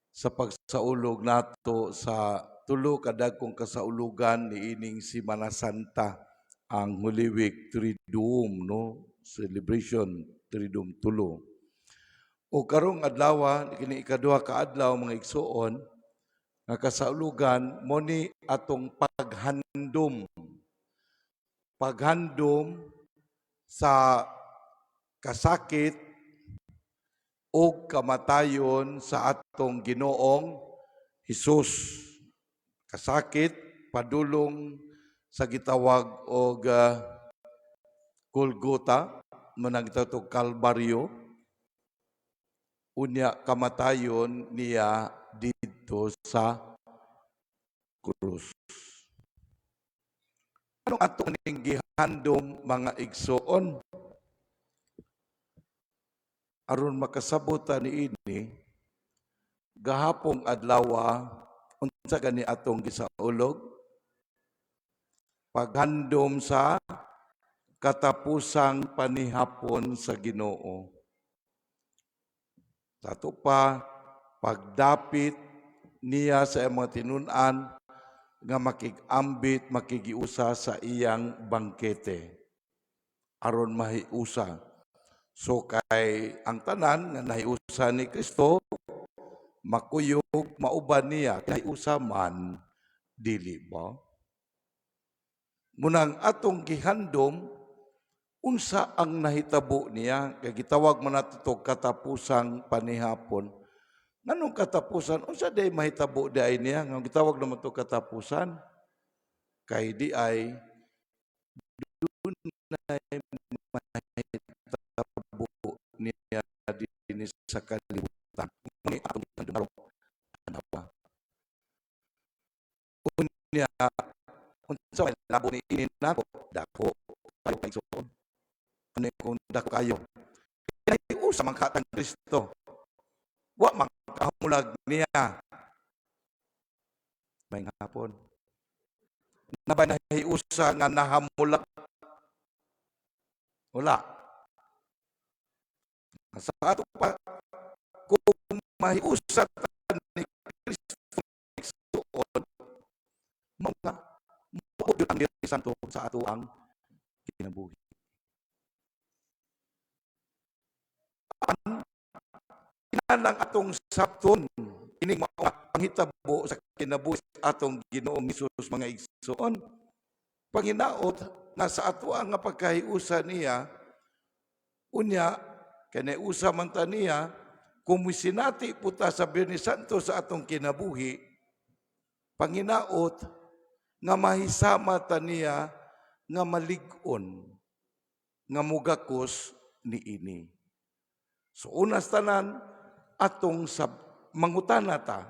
sa pagsaulog nato sa tulo ka dagkong kasaulugan niining Semana Santa, ang Holy Week Triduum, no, celebration Triduum tulo. O karong adlaw, kini ikaduha ka adlaw, mga igsuon, nga kasaulugan mo ni atong paghandom. Paghandom sa kasakit o kamatayon sa atong Ginoong Hesus. Kasakit padulong sa gitawag og Golgota, manang gitawag Kalbaryo. Unya kamatayon niya didto sa krus. Anong ato ning gihandom, mga igsoon? Aron makasabutan niini, gahapong adlawa, unsa gani atong gisaulog? Paghandom sa katapusang panihapon sa Ginoo. Sa ato pa, pagdapit niya sa iyang mga tinun-an nga makig-ambit, makigiusa sa iyang bangkete aron mahiusa. So kay ang tanan nga nahiusa ni Kristo, makuyog, mauban niya, nahiusa man, dili ba? Munang atong gihandom, unsa ang nahitabo niya, kay gitawag man nato to katapusang panihapon. Nganong katapusan? Unsa day mahitabo di ay niya? Nga gitawag naman to katapusan? Kay di ay dunay mahitabo niya dinhi sa kalibutan. Mao atong gihandom karon. Unya, unsa may labo ni ini nako, dako kayo kay igsoon. Ano kung dako kayo? Kay usa man katang Kristo. Wa man kahamulag niya. May hapon. Nabay nahiusa nga nahamulag? Wala. Sa ato pa, kung mahiusa ta ni Kristo igsoon, mga mao ang Diyos Santo sa ato ang kinabuhi. Ang kinahanglan atong sabton ining mao panghitabo sa kinabuhi sa atong Ginoong Hesus, mga igsoon. Panginaot nga sa ato ang nga pagkahiusa niya, unya kay usa man ta niya, kung misinati po ta sa Biyernes Santo sa atong kinabuhi, panginaot nga mahisama ta niya nga malig-on nga mugakos niini. So unas tanan atong sa mangutana ta.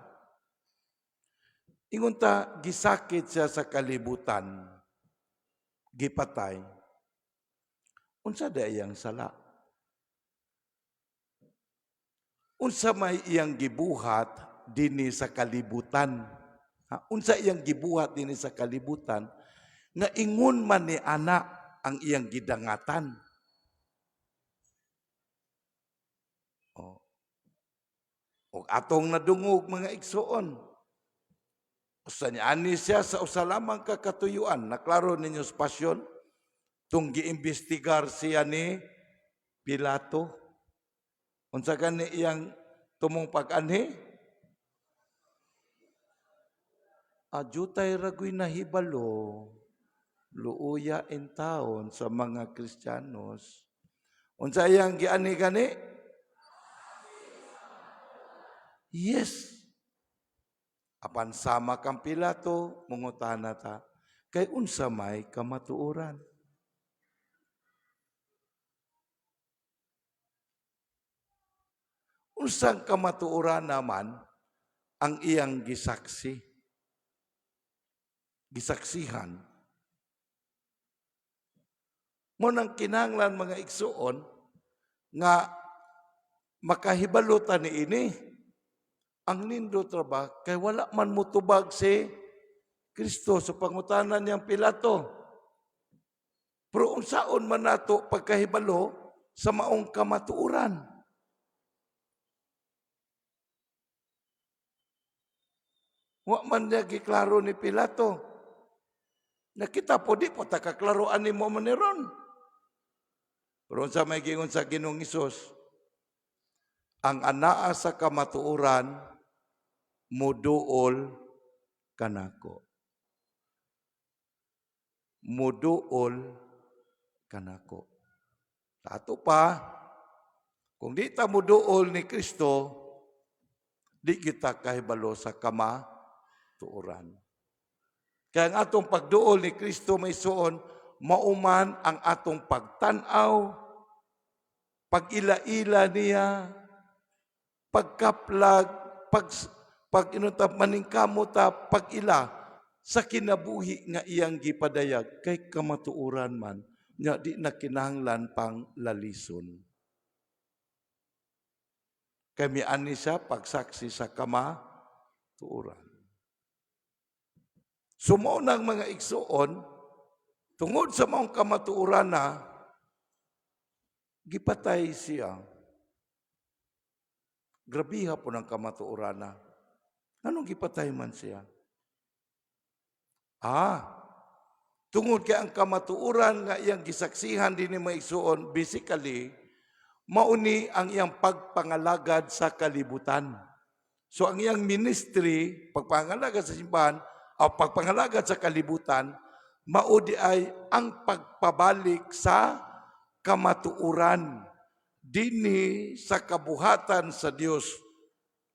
Ingon ta, gisakit siya sa kalibutan, gipatay. Unsa di iyang sala? Unsa may iyang gibuhat dinhi sa kalibutan? Ha? Unsa iyang gibuhat dinhi sa kalibutan nga ingon man ni ana ang iyang gidangatan? Oh. Og atong nadungog, mga igsoon, usa niya ani siya sa usa lamang ka katuyuan. Naklaro ninyo sa pasyon, tung giimbestigar siya ni Pilato. Unsa gani iyang tumong pag-anhi? Adjutay ragoy nahibalo, luuya in taon sa mga Kristiyanos. Unsa iyang gianhi gani? Yes. Apan sama kang Pilato, mangutana ta, kay unsa may kamatuoran? Unsang kamatuoran naman ang iyang gisaksi? Gisaksihan. Mo nang kinahanglan, mga igsuon, nga makahibalo ta ni ini. Ang nindot ra ba kay wala man mutubag si Kristo sa pangutana niyang Pilato. Pero unsaon man nato pagkahibalo sa maong kamatuoran? Wa man niya giklaro ni Pilato. Nakita po di po ta kaklaroan ni mo man ni ron. Pero unsa may giingon sa Ginoong Hesus? Ang anaa sa kamatuoran muduol kanako. Muduol kanako. Ato pa, kung di ta muduol ni Kristo, di kita kahibalo sa kamatuoran. Kaya ang atong pagduol ni Kristo, may suon, mauman ang atong pagtan-aw, pag-ila-ila niya, pagkaplag, pag inunta maningkamo ta, pag-ila sa kinabuhi nga iyang gipadayag kay kamatuoran man nga di na kinahanglan pang lalison. Kay miani siya pagsaksi sa kamatuoran. Sumo ng mga igsuon, tungod sa maong kamatuoran na, gipatay siya. Grabiha pud ang kamatuoran na. Nganong gipatay man siya? Tungod kay ang kamatuoran nga iyang gisaksihan dinhi, mga igsuon, basically, mauni ang iyang pagpangalagad sa kalibutan. So ang iyang ministry, pagpangalagad sa simbahan, o pagpangalagad sa kalibutan, mao diay ang pagpabalik sa kamatuoran dinhi sa kabuhatan sa Dios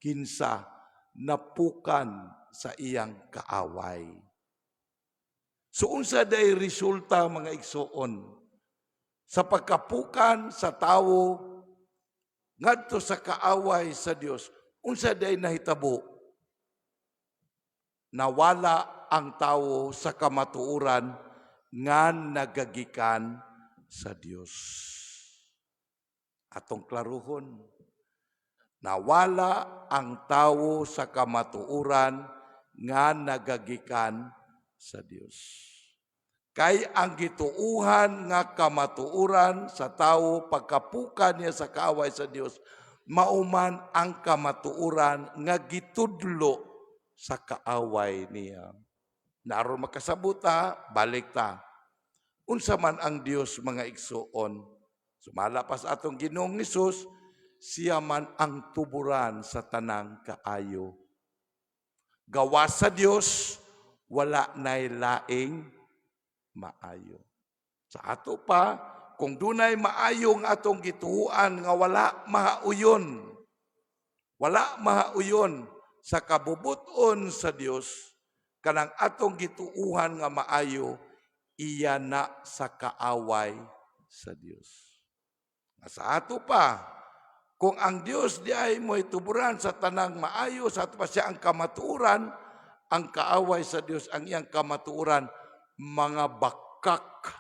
kinsa napukan sa iyang kaaway. So unsa day resulta, mga igsuon, sa pagkapukan sa tawo ngadto sa kaaway sa Dios? Unsa day nahitabo? Nawala ang tawo sa kamatuoran nga nagagikan sa Dios. Atong klaruhon. Nawala ang tawo sa kamatuoran nga nagagikan sa Dios. Kay ang gituuhan nga kamatuoran sa tawo pagkapukan niya sa kaaway sa Dios, mauman ang kamatuoran nga gitudlo sa kaaway niya. Naron makasabot ta, balik ta. Unsa man ang Dios, mga igsuon? Sumala pa sa atong Ginoong Hesus, siya man ang tuburan sa tanang kaayo. Gawas sa Dios, wala nay laing maayo. Sa ato pa, kung dunay maayo nga atong gituohan nga wala mahauyon sa kabubuton sa Dios, kanang atong gituuhan nga maayo, iya na sa kaaway sa Dios. Sa ato pa, kung ang Dios diay mo'y tuburan sa tanang maayo, sa ato pa siya ang kamatuoran, ang kaaway sa Dios, ang iyang kamatuoran, mga bakak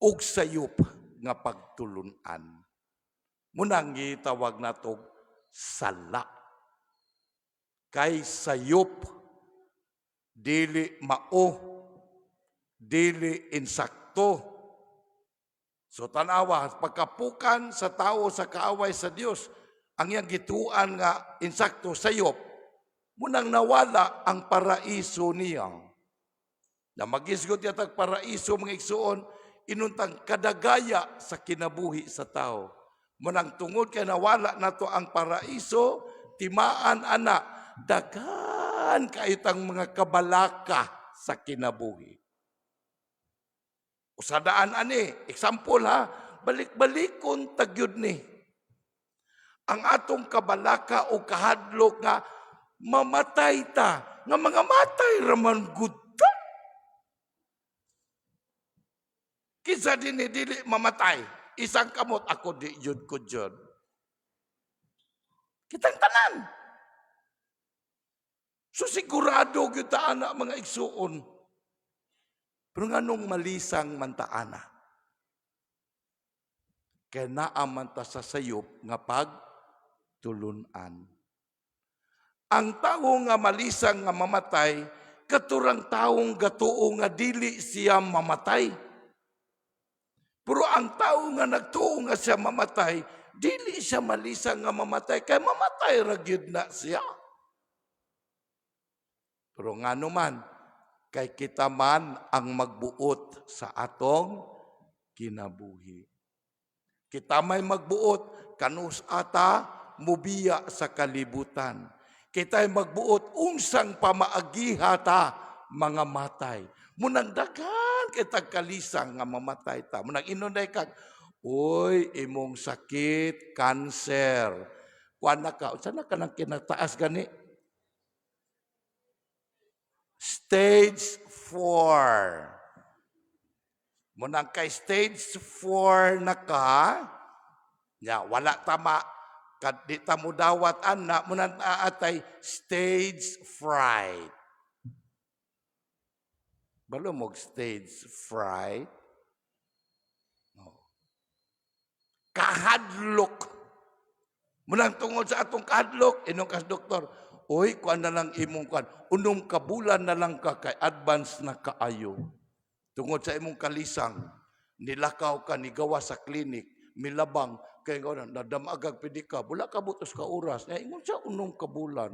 ug sayop nga pagtulunan. Munang gitawag nato sala. Kay sayop, dili mao, dili insakto. So tanawa, pagkapukan sa tao sa kaaway sa Dios, ang iyang gituan nga insakto, sayop, munang nawala ang paraiso niya. Na magisgot yatag paraiso, mga igsuon, inuntang kadagaya sa kinabuhi sa tao. Munang tungod kay nawala nato ang paraiso, timaan ana, daghan kaytang mga kabalaka sa kinabuhi. Usadaan ani, example ha, balik-balikon tagyod ni. Ang atong kabalaka o kahadlok nga mamatay ta, nga mga matay raman gud ta. Kinsa dinhi dili mamatay? Isang kamot, ako di jud ko jud. Kitang tanan. So sigurado gyud ta ana, mga igsuon. Pero nganong malisang man ta ana? Kay naa man ta sa sayop nga pagtulunan. Ang tawo nga malisang nga mamatay, katurang taong gatuo nga dili siya mamatay. Pero ang tao nga nagtuo nga siya mamatay, dili siya malisang nga mamatay, kay mamatay ra gyud na siya. Pero ngano man, kay kita man ang magbuot sa atong kinabuhi. Kita may magbuot kanus ata mubiya sa kalibutan. Kita ay magbuot unsang pamaagiha ta mga matay. Munang daghan kay tagkalisang nga mamatay ta. Munang inunay kag, "Uy, imong sakit, cancer. Kuan na ka, unsa na ka nang kinataas gani? Stage 4. Munang kay stage 4 na ka, ya, wala tama, kad di ta mo dawat ana, munang aatay stage fright. Balo mo stage fright? No. Kahadlok. Munang tungod sa atong kahadlok, ingon kas doktor, "Uy, kuan na lang imong kuan, 6 ka bulan na lang ka kay advance na kaayo." Tungod sa imong kalisang, nilakaw ka, nigawa sa klinik, milabang, Kay nga nadamagag pedicab, wala ka butos ka oras. Eh, ingon siya 6 ka bulan.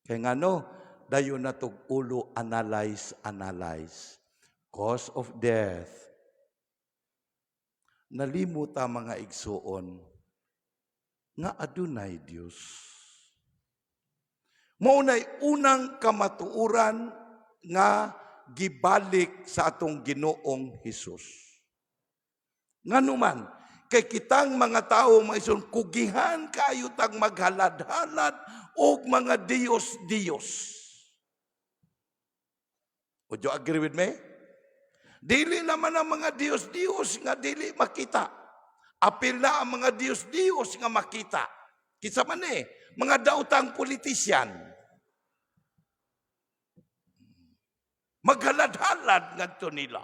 Kay ngano, dayon na tog ulo analyze, analyze. Cause of death. Nalimuta, mga igsuon, nga adunay Dios. Mao nay unang kamatuoran nga gibalik sa atong Ginoong Hesus. Ngano man, kay kitang mga tao, mga igsoon, kugihan kayo tang maghalad-halad og mga Diyos-Diyos. Would you agree with me? Dili naman ang mga Diyos-Diyos nga dili makita. Apil na ang mga Diyos-Diyos nga makita. Kinsa man eh, mga daotang politisyan. Maghalad-halad ngadto nila.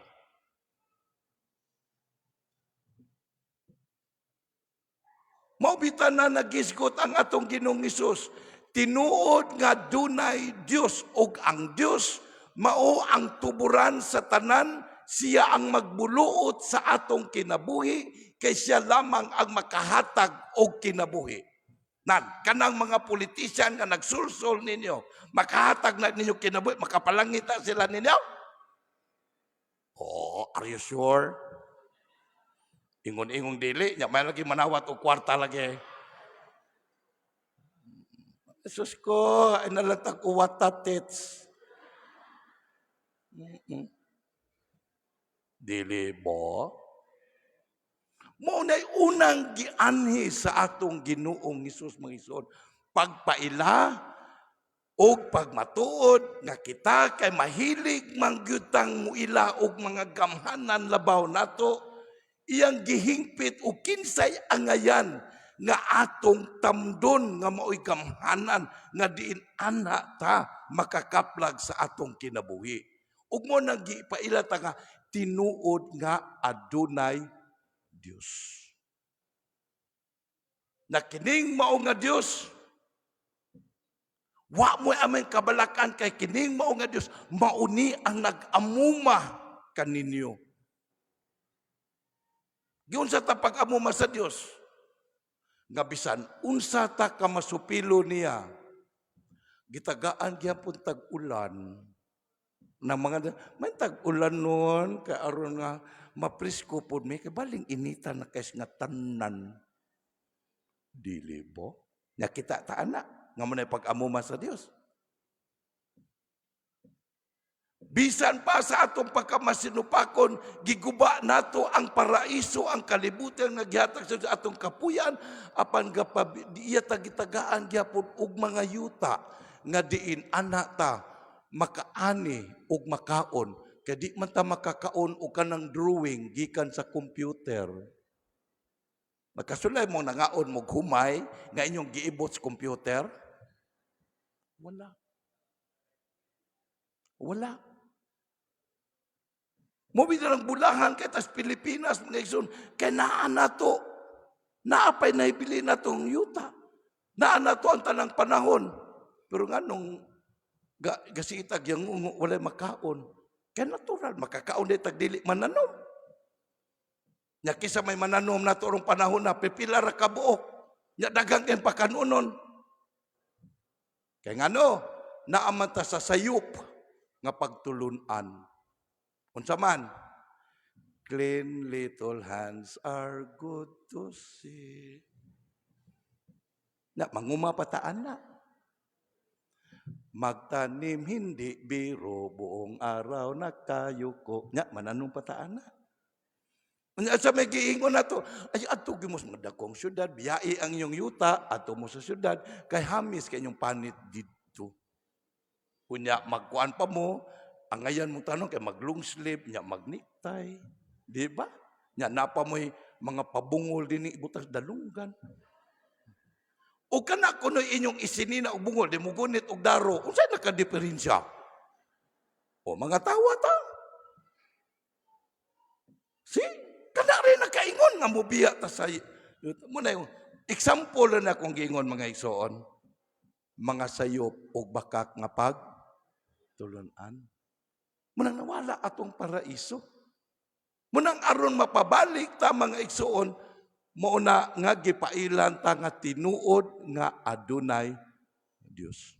Mao bitaw na nagisgot ang atong Ginoong Hesus. Tinuod nga dunay Dios ug ang Dios mao ang tuburan sa tanan, siya ang magbuluot sa atong kinabuhi kay siya lamang ang makahatag og kinabuhi. Nan, kanang mga politisyan nga nagsulsol ninyo, makahatag na ninyo kinabuhi, makapalangita sila ninyo? Oh, are you sure? Ingon-ingong dili, nya may lagi manawat og kwarta lagi. Jesus ko, ay nalatag ko watatits. Dili ba? Mao na'y unang gianhi sa atong Ginoong Hesus, mga igsoon. Pagpaila og pagmatuod nga kita kay mahilig mangyutang muila og mga gamhanan labaw nato, iyang gihingpit og kinsay angayan nga atong tamdon nga maoy gamhanan nga diin ana ta makakaplag sa atong kinabuhi. Ug mao nang gipaila ta nga tinuod nga adunay Dios. Na kining mao nga Dios, wa mo aming kabalakan kay kining mao nga Dios mauni ang nag-amuma kaninyo. Giunsa ta pag-amuma sa Dios? Nga bisan unsa ta ka masupilo niya, gitagaan gyapon tag-ulan na mga may tag-ulan noon kay aron nga mapresko pod mi kay baling inita na kay nga tanan. Dili bo nakita ta ana nga mo pag-amuma sa Dios? Bisan pa sa atong pagkamasinupakon, giguba nato ang paraiso, ang kalibutan nga gihatag sa atong kapuyan, apan gapa iya tagitagaan gyapon og mga yuta nga diin ana ta makaani og makaon, kay di man ta makakaon og kanang drawing gikan sa computer. Makasulay mo nangaon mo humay nga inyong giibot sa computer? Wala. Wala. Mo ang bulahan kay tas Pilipinas, mga igsoon, kay naa na to. Naa pay nahibili na tong yuta. Naa na to ang tanang panahon. Pero nga nung gasitag yung ungo, walay makaon. Kay natural, makakaon di tag dili mananom. Nya kisa may mananom na to panahon na pipila ra ka buok. Nya daghang kay pakanunon. Kay ngano, naaman ta sa sayop nga pagtulunan. Unsa man? Clean little hands are good to see. Na manguma pataan na. Magtanim hindi biro, buong araw nakayuko. Nya mananong pataan na. Nya sa may giingon na to, ay adto gyud mo sa mga dakong syudad, biyai ang inyong yuta, adto mo sa syudad, kay hamis kay inyong panit didto. Unya magkuan pa mo, ang ngayon mong tanong kay mag long sleeve, nya mag necktie, di ba? Nya napa mo'y mga pabungol din ibutas dalunggan. O kana kuno inyong isinina og bungol, di mo gunit og daro, unsay nakadiferensya? O mga tawa ta. See? Kana rin nakaingon nga mobiya ta sa mo na yung example na akong giingon, mga igsoon. Mga sayop og bakak nga pag tulunan. Munang nawala atong paraiso. Munang aron mapabalik ta, mga igsuon, mao na nga gipailan ta nga tinuod nga adunay Dios.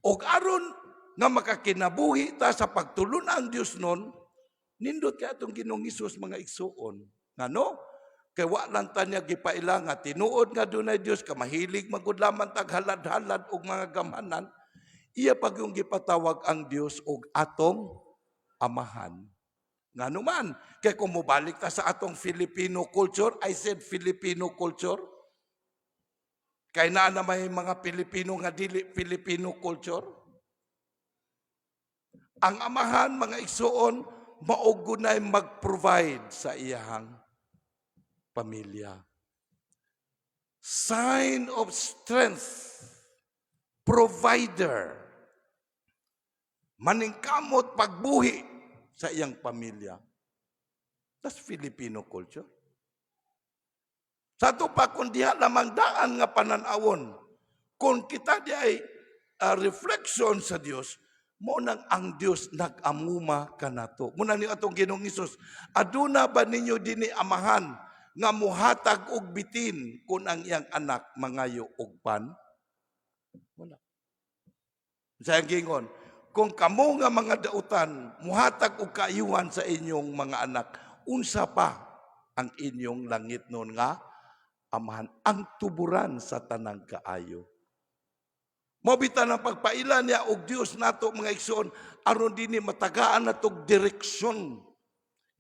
Og aron nga makakinabuhi ta sa pagtulon ang Dios nun, nindot kay atong Ginoong Hesus, mga igsuon. Ngano? Kay wa lang ta niya gipaila nga tinuod nga dunay Dios, kamahilig magud lamang tag halad-halad og mga gamhanan, iya pag yung gipatawag ang Dios og atong amahan. Ngano man, kay kung mobalik ta sa atong Filipino culture, I said Filipino culture, kay naa na may mga Pilipino nga dili Filipino culture. Ang amahan, mga igsuon, mao gunay mag-provide sa iyahang pamilya. Sign of strength, provider, maningkamot pagbuhi sa iyang pamilya. That's Filipino culture. Sa ato pa, kung diha lamang daan nga pananawon, kung kita di ay reflection sa Dios, mo nang ang Dios nag-amuma kanato. Muna ni atong Ginoong Hesus, "Aduna ba ninyo dinhi amahan nga muhatag og bitin kung ang iyang anak mangayo og pan?" Wala. Sa gingon, "Kung kamo nga mga dautan muhatag og kaayuhan sa inyong mga anak, unsa pa ang inyong langitnon nga amahan, ang tuburan sa tanang kaayo?" Mao bitaw ang pagpaila niya og Dios nato, mga igsoon, aron dinhi matagaan natog direksyon.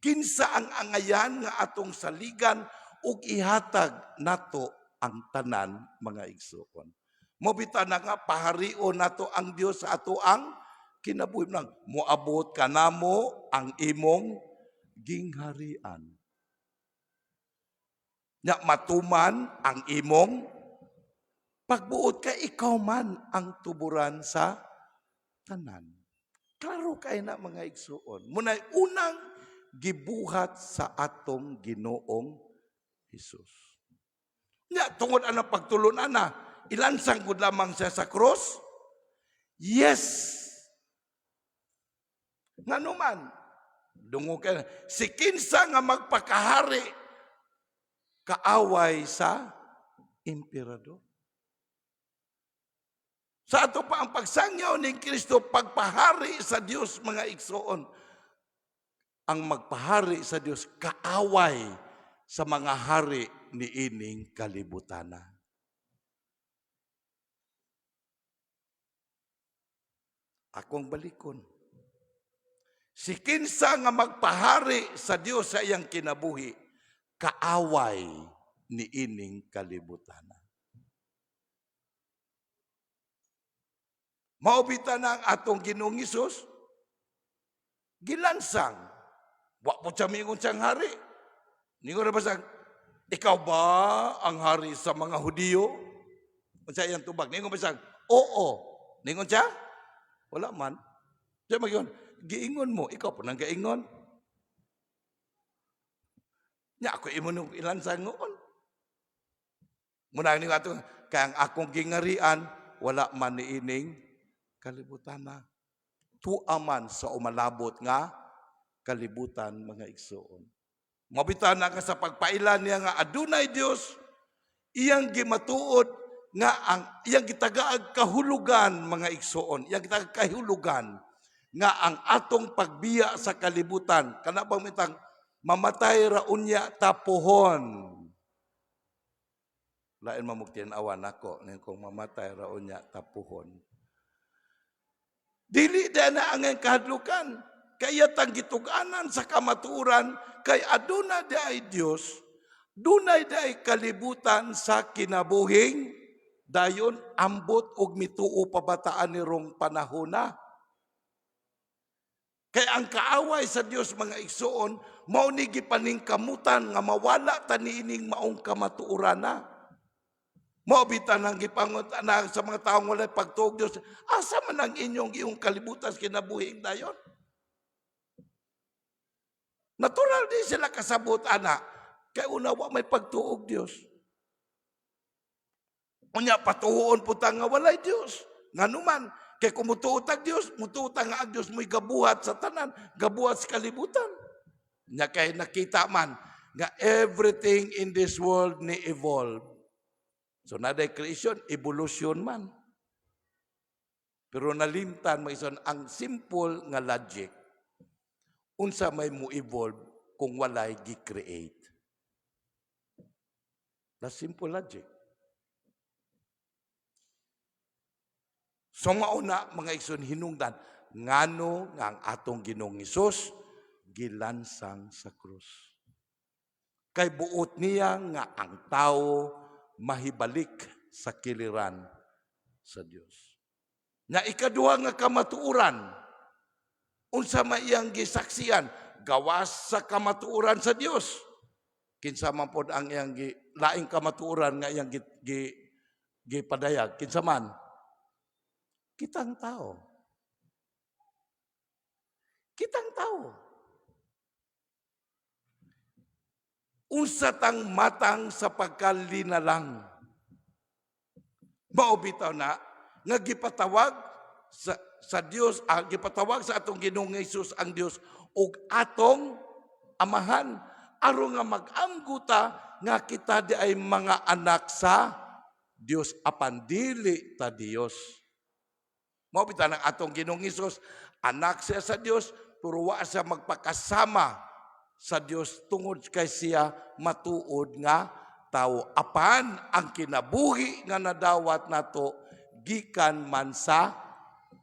Kinsa ang angayan nga atong saligan ug ihatag nato ang tanan, mga igsoon. Mao bitaw na nga paharion nato ang Dios sa ato ang kinabuhi nang moabot kanamo ang imong gingharian. Nya matuman ang imong pagbuot kay ikaw man ang tuburan sa tanan. Klaro kay na, mga igsuon. Munay unang gibuhat sa atong Ginoong Hesus. Nya tungod ana pagtulon ana, ilansang gud lamang siya sa cross? Yes. Ngano man, dungog kay si kinsa nga magpakahari, kaaway sa emperador. Sa ato pa ang pagsangyaw ni Kristo, pagpahari sa Dios, mga igsoon. Ang magpahari sa Dios, kaaway sa mga hari ni ining kalibutana. Akong balikon. Si kinsa nga magpahari sa Dios sa iyang kinabuhi, kaaway ni ining kalibutana. Mao bitaw na ang atong Ginoong Hesus gilansang. Wa po siya mingon siyang hari. Ningon ba siya, "Ikaw ba ang hari sa mga Hudiyo?" Unsa iyang tubag? Ningon ba siya, "Oo"? Ningon siya? Wala man. Siya magiingon, "Giingon mo, ikaw po nang gaingon. Nya ako imo nung ilansang ngoon." Muna ni ato, kaya ang akong gingarian, wala man niining kalibutan na. Tua man sa umalabot nga kalibutan, mga igsoon. Mao bitaw na ka sa pagpaila niya nga adunay Dios, iyang gimatuod nga ang iyang gitagaag kahulugan, mga igsoon, iyang gitagaag kahulugan nga ang atong pagbiya sa kalibutan, kana bang mitang mamatay ra unya tapuhon. Lain mamugtian awan nako ning kung mamatay ra unya tapuhon. Dili na ang kahadlukan. Kaya tang gitug-anan sa kamatuoran kay aduna di ay Dios, dunay di ay kalibutan sa kinabuhing dayon, ambot og mituo pabataan ni rong panahona. Kay ang kaaway sa Dios, mga igsoon, mao ni gipaningkamutan nga mawala ta niining maong kamatuoran na. Mao bitaw nang gipangut na sa mga taong walay pagtuog Dios, "Asa man ang inyong iyong kalibutan sa kinabuhing dayon?" Natural di sila kasabot ana. Kay una, wa may pagtuog Dios. Unya patuon po ta nga walay Dios. Nganuman, Kay kung mutuo tag Dios, mutuo ta nga ang Dios mo'y gabuhat sa tanan, gabuhat sa kalibutan. Nya kay nakita man nga everything in this world ni evolve. So naday creation, evolution man. Pero nalimtan, mga igsoon, ang simple nga logic. Unsa may mo evolve kung walay gi-create? That's simple logic. So mauna, mga igsoon, hinungdan ngano nga ang atong Ginoong Hesus gilansang sa krus. Kay buot niya nga ang tao mahibalik sa kiliran sa Dios. Na ikaduha nga kamatuoran, unsa may iyang gisaksian gawas sa kamatuoran sa Dios? Kinsa man pod ang iyang laing kamatuoran nga iyang gipadayag? Kinsa man? Kitang tao. Kitang tao. Unsa tang matang sa pagkalinalang? Mao bitaw na nga gipatawag sa Dios, gipatawag sa atong Ginoong Hesus ang Dios og atong amahan aron nga mag-amguta nga kita di ay mga anak sa Dios apan dili ta Dios. Mao bitaw ang atong Ginoong Hesus, anak siya sa Dios, pero wa siya magpakasama sa Dios tungod kay siya matuod nga tawo. Apan ang kinabuhi nga nadawat nato gikan man sa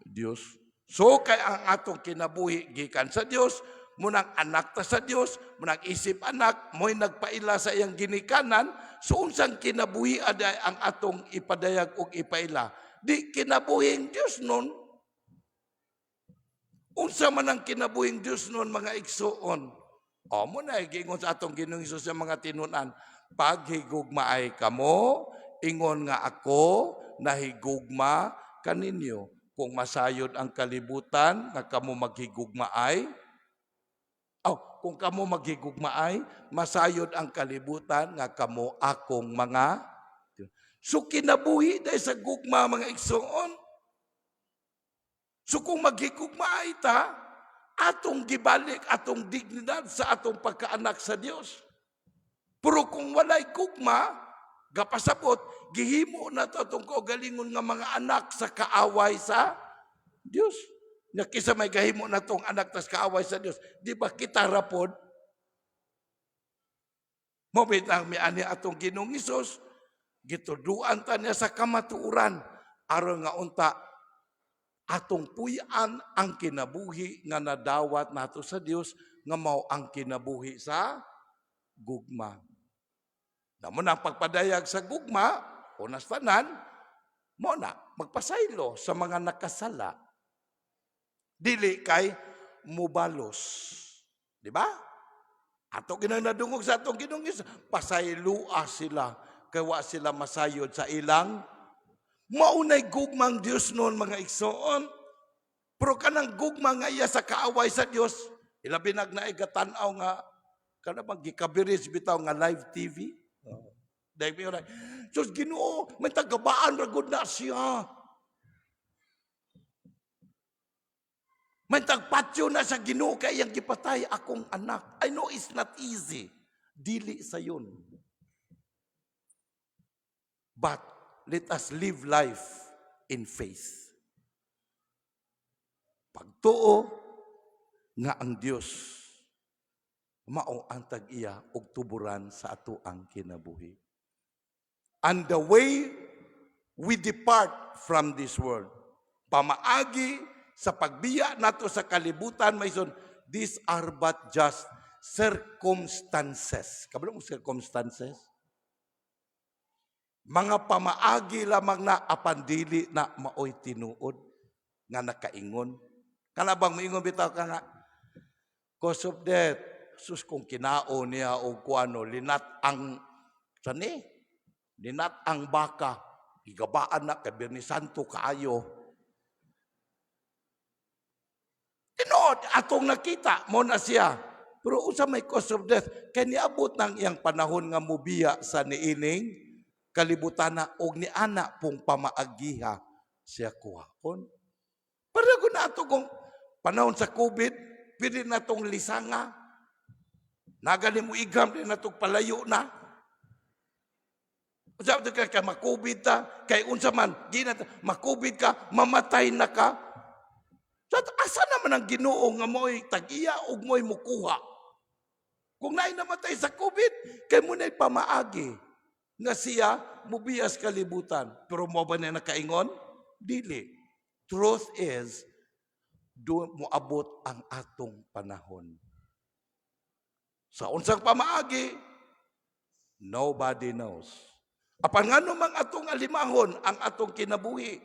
Dios. So kay ang atong kinabuhi gikan sa Dios, munang anak ta sa Dios, munang isip anak, mo'y nagpaila sa iyang ginikanan, so unsang kinabuhi aday ang atong ipadayag og ipaila? Di kinabuhing Dios nun. Unsa man ang kinabuhing Dios nun, mga igsuon? O mo na giingon sa atong Ginoong Hesus sa mga tinun-an, "Paghigugmaay kamo, ingon nga ako nahigugma kaninyo. Kung masayod ang kalibutan nga kamo maghigugmaay, oh, kung kamo maghigugmaay, masayod ang kalibutan nga kamo akong mga." So kinabuhi dahil sa gugma, mga igsoon. So kung maghigugmaay ta, atong gibalik atong dignidad sa atong pagkaanak sa Dios. Pero kung walay gugma, gapasabot, gihimo na to atong kaugalingon nga mga anak sa kaaway sa Dios. Nya kisa may gahimo na tong anak tas kaaway sa Dios, di ba kita rapod? Mo bitang mi ani atong Ginoong Hesus, gituduan ta niya sa kamatuoran aron nga unta atong puy-an ang kinabuhi nga nadawat nato sa Dios nga mao ang kinabuhi sa gugma. Namo na pagpadayag sa gugma, unas tanan, mo na magpasaylo sa mga nakasala. Dili kay mubalos. Di ba? Ato ginang nadungog sa atong Ginoong Hesus, pasaylua sila kay wa sila masayod sa ilang. Maunay gugmang Dios noon, mga igsoon. Pero kanang gugma nga iya sa kaaway sa Dios, ilabi nag naay gatan-aw nga kana bang gikabiris bitaw nga live TV. Dahil may oray, "Sus Ginoo, may tagabaan ra gud na siya. May tagpatyo na sa Ginoo kay iyang gipatay akong anak." I know it's not easy. Dili sayon. But let us live life in faith. Pagtuo nga ang Dios mao ang tag-iya og tuburan sa ato ang kinabuhi. And the way we depart from this world, pamaagi sa pagbiya nato sa kalibutan, maison, these are but just circumstances. Kabalo mo circumstances? Mga pamaagi lamang na apan dili na maoy tinuod nga nakaingon. Kana bang moingon bitaw ka nga cause of death, sus, kung kinao niya og kuano, linat ang sani, linat ang baka, gigabaan na kay Biyernes Santo kaayo. Tinuod atong nakita mo na siya. Pero unsa may cause of death? Kay niabot nang iyang panahon nga mobiya sa niining kalibutan na og ni ana pong pamaagiha siya kuhaon. Pareho ko na ato kung panahon sa COVID, pwede na tong lisanga. Nagani mo igam, di na tong palayo na. Sabi ka, kay makubid ta, kay unsa man, di na ta, makubid ka, mamatay na ka. Sa asa naman ang Ginoo nga mo'y tag-iya ug mo'y mukuha? Kung naay namatay sa COVID, kay mo na'y pamaagi nga siya mubiyas kalibutan. Pero mo ba na nakaingon? Dili. Truth is, do moabot ang atong panahon. Sa unsang pamaagi, nobody knows. Apan ngano mang atong alimahon ang atong kinabuhi?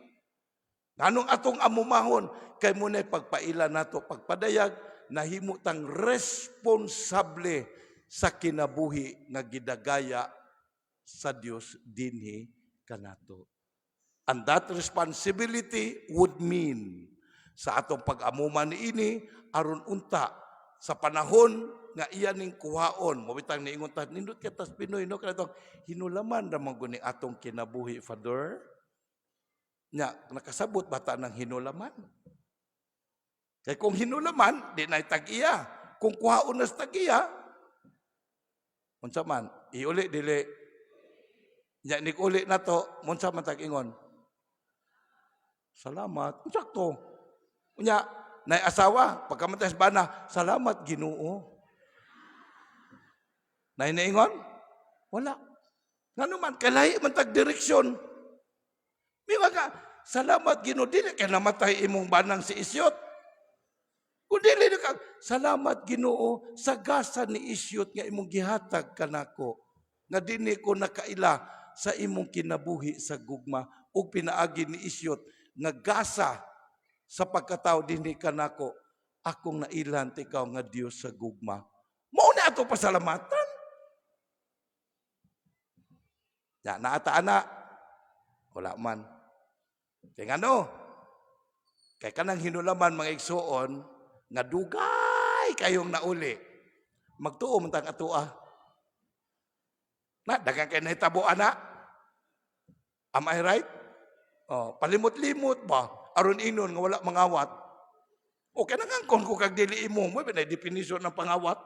Nganong atong amumahon kay mo na'y pagpaila nato pagpadayag nahimo tang responsable sa kinabuhi nga gidagaya sa Dios dinhi kanato. And that responsibility would mean sa atong pag-amuman niini aron unta sa panahon nga iya ning kuhaon mo bitang niingon ta, nindot kay tas Pinoy, no, kanatong hinulaman ra man guni atong kinabuhi, Father. Nya nakasabot bata ng hinulaman? Kay kung hinulaman, di na tag-iya. Kung kuhaon na sa tag-iya, unsa man iuli dili? Nya nig uli na to, unsa man tag ingon? Salamat. Sakto. Unya, nay asawa, pagkamatay sa bana, "Salamat, Ginoo." Nay naingon? Wala. Ngano man, kay man tag direksyon. May ka, "Salamat, Ginoo," dili kay namatay imong banang si Isyot. Kung dili ka, "Salamat, Ginoo, sa gasa ni Isyot nga imong gihatag kanako. Nga dini ko nakaila sa imong kinabuhi sa gugma ug pinaagi ni Isyot nga gasa sa pagkatao dinhi kanako, akong nailan ti ikaw nga Dios sa gugma." Mao na ato pasalamatan. Ya, naata ana. Wala man. Kay ngano? Kay kanang hinulaman, mga igsuon, nga dugay kayong nauli. Magtuo man tang atoa. Na daghang kay nahitabo ana. Am I right? Oh, palimot-limot ba aron inon nga wala mangawat? O kay nangangkon ko kag dili imo mo ba definition ng pangawat?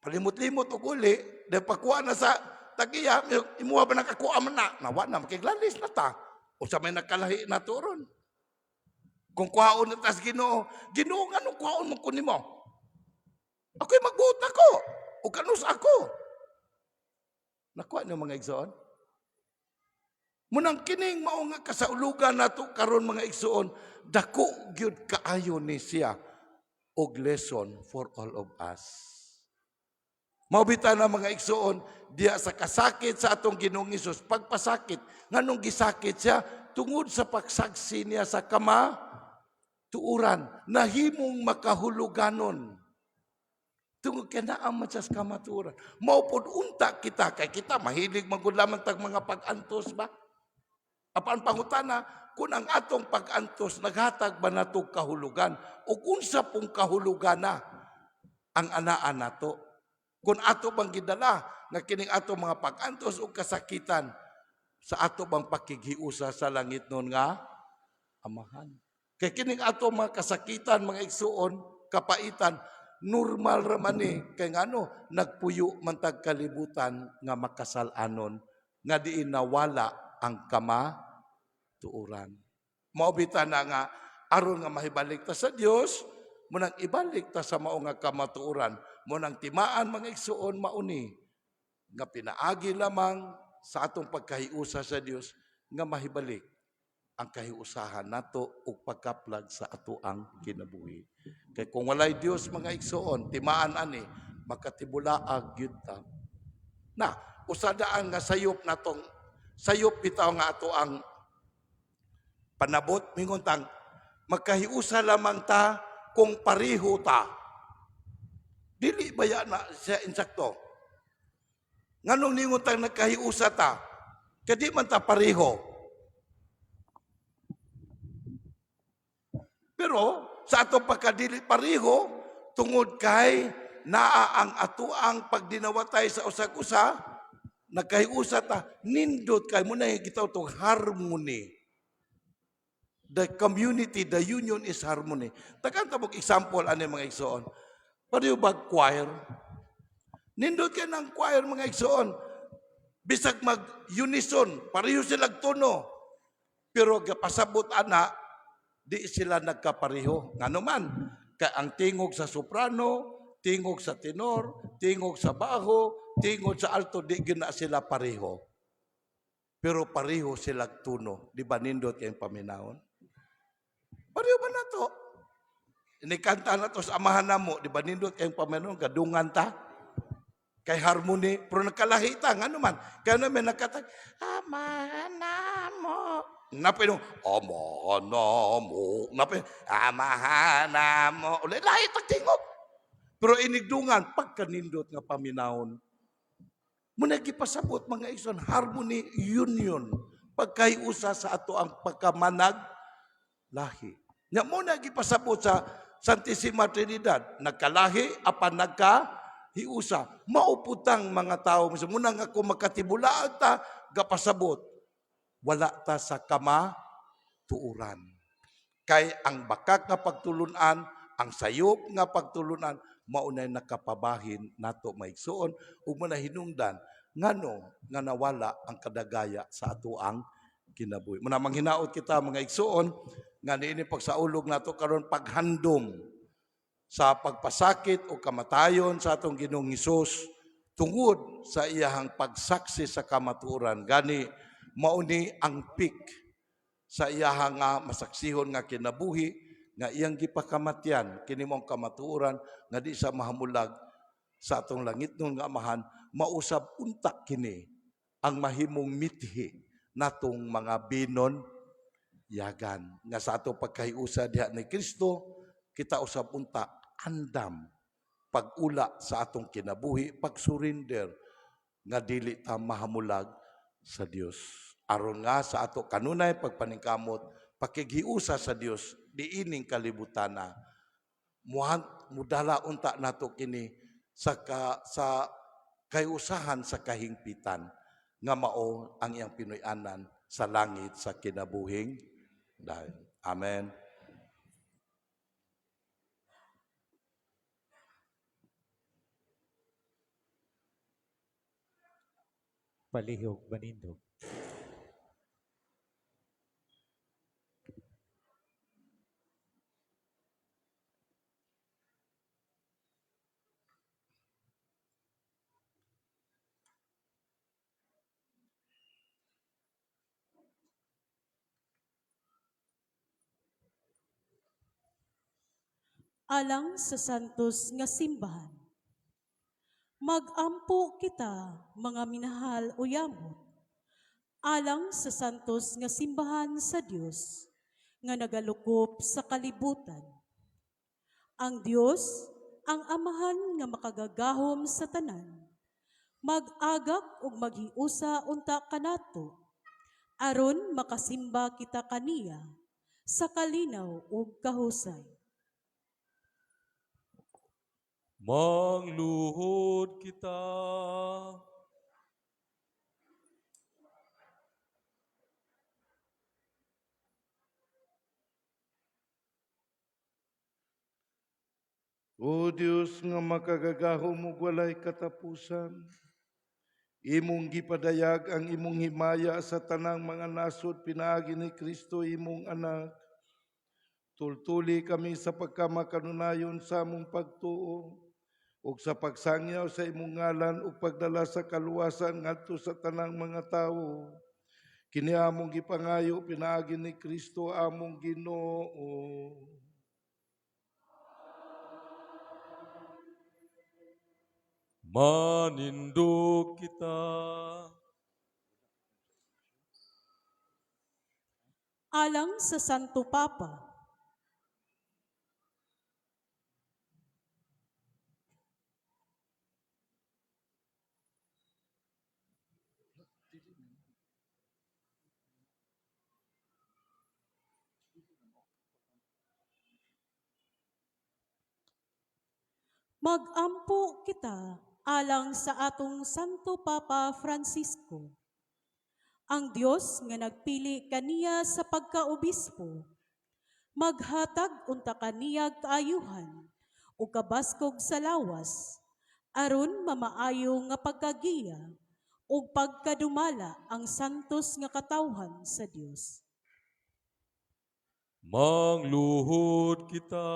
Palimot-limot og uli, dahil pagkuha na sa tagiya, imuha ba nakakuha man na? Nawa na, makiglalis na ta. O sa may nakalahi na to ron. Kung kuhaon na tas Ginoo, "Ginoo, nganong kuhaon mo ko nimo? Ako'y magbuot ako. O kanus ako." Nakuha niyo, mga igsoon? Munang kining mao nga kasaulugan nato karon, mga igsoon, dako gyud kaayo ni siya og lesson for all of us. Mao bitaw na, mga igsoon, diya sa kasakit sa atong Ginoong Hesus, pagpasakit, nganong gisakit siya? Tungod sa pagsaksi niya sa kama tuuran, nahimong makahuluganon. Tungod kay naa man siya sa kamatuoran. Mao pod unta kita, kay kita mahilig magulaman tag mga pag-antos ba? Apan pangutana, kung ang atong pag-antos naghatag ba nato kahulugan o unsa pong kahulugan na ang anaan nato? Kung ato bang gidala nga kining ato mga pag-antos o kasakitan sa ato bang pakighiusa sa langit nun nga Amahan? Kay kining ato mga kasakitan, mga igsuon, kapaitan, normal ra man ni kay ngano nagpuyo man tag kalibutan nga makasal-anon nga diin nawala ang kama tuuran. Mao bitaw na nga aron nga mahibalik ta sa Dios, munang ibalik ta sa mao nga kamatuoran. Munang timaan, mga igsuon, mauni nga pinaagi lamang sa atong pagkahiusa sa Dios nga mahibalik ang kahiusahan nato ug pagkaplag sa ato ang kinabuhi. Kay kung walay Dios, mga igsuon, timaan ani, makatibulaag gyud ta. Na, usa daan nga sayop natong sayop bitaw nga ato ang panabot, mingon tang magkahiusa lamang ta kung pareho ta. Dili ba ya na siya insakto? Nganong ningon tang nagkahiusa ta? Kay di man ta pareho. Pero sa atong pagkadili pareho, tungod kay naa ang atuang pagdinawatay sa usag-usa, nagkahiusa ta, nindot kay mo na kita itong harmony. The community, the union is harmony. Tagaan ta og example ani, mga igsoon. Pareho ba choir? Nindot kay ng choir, mga igsoon. Bisag mag unison, pareho sila tono. Pero gapasabot ana, di sila nagkapareho. Ngano man, kay ang tingog sa soprano, tingog sa tenor, tingog sa baho, tingog sa alto, di gina sila pareho. Pero pareho sila tono. Di ba nindot kayong paminawon? Pareho ba na to? Inikanta na to sa Amahan namo, di ba nindot kayong paminawon? Gadungan ta? Kay harmony, pero nagkalahi ta, ngano man? Kaya naman nakatag, Amahan namo. Napay nung, Amahan namo. Napay, Amahan namo. Uli, lahi tag tingog. Pero inigdungan, pagkanindot nga paminawon, muna gipasabot, mga igsoon, harmony, union. Pagkaiusa sa ato ang pagkamanag, lahi. Nya mo na gipasabot sa Santissima Trinidad, nagkalahi apan nagka hiusa. Mauputang mga tao, muna nga kung makatibulaag ta, gapasabot, wala ta sa kama tuuran. Kay ang bakak nga pagtulunan, ang sayop nga pagtulunan, maunay nakapabahin nato maigsuon ug manahinungdan ngano nga nawala ang kadagaya sa ato ang kinabuhi. Muna manghinaot kita, mga igsuon, nga niini pagsaulog nato karon, paghandom sa pagpasakit o kamatayon sa atong Ginoong Hesus tungod sa iyahang pagsaksi sa kamatuoran. Gani mauni ang peak sa iyahang nga masaksihon nga kinabuhi nga iyang gipakamatyan kini mong kamatuoran nga di sa mahamulag sa atong langitnon nga Amahan. Mausab unta kini ang mahimong mithi natong mga binon yagan nga sa ato pagkahiusa diha ni Kristo, kita usab unta andam pag-ula sa atong kinabuhi, pag-surrender nga dili ta mahamulag sa Dios, aron nga sa ato kanunay pagpaningkamot pakighiusa sa Dios diining kalibutana, muhan mudala unta nato kini sa kayusahan sa kahingpitan nga mao ang iyang Pinoy-anan sa langit sa kinabuhing dayon. Amen. Palihog manindog. Alang sa santos nga simbahan. Magampo kita, mga minahal o yamot, alang sa santos nga simbahan sa Dios nga nagalukop sa kalibutan. Ang Dios, ang Amahan nga makagagahom sa tanan, mag-agak ug maghiusa unta kanato, aron makasimba kita kaniya sa kalinaw ug kahusay. Mangluhod kita. O Dios nga makagagahom ug walay katapusan, imong gipadayag ang imong himaya sa tanang mga nasod pinaagi ni Kristo imong anak. Tultuli kami sa pagkamakanunayon sa among pagtuo ug sa pagsangyaw sa imong ngalan ug pagdala sa kaluwasan ngadto sa tanang mga tawo. Kini among gipangayo pinaagi ni Kristo among Ginoo. Manindog kita. Alang sa Santo Papa. Magampo kita alang sa atong Santo Papa Francisco. Ang Dios nga nagpili kaniya sa pagkaobispo. Maghatag unta kaniyag kaayuhan ug kabaskog sa lawas aron mamaayo nga pagkagiya ug pagkadumala ang santos nga katawhan sa Dios. Mangluhod kita.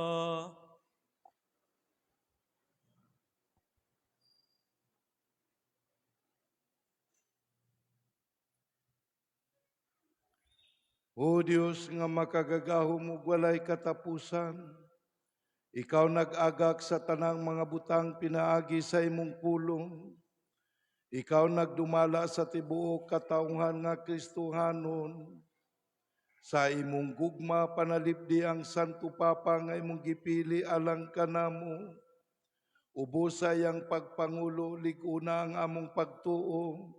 O Dios nga makagagahom ug walay katapusan, ikaw nag-agak sa tanang mga butang pinaagi sa imong pulong. Ikaw nagdumala sa tibuok katawhan nga Kristohanon. Sa imong gugma panalipdi ang Santo Papa nga imong gipili alang kanamo. Ubos sa iyang pagpangulo, lig-una ang among pagtuo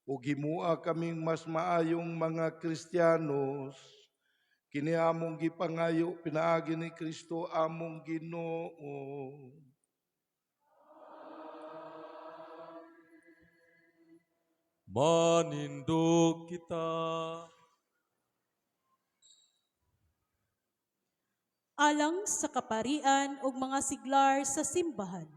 ug himua kaming mas maayong mga Kristiyanos. Kini among gipangayo pinaagi ni Kristo among Ginoo. Manindog kita. Alang sa kaparian ug mga seglar sa simbahan.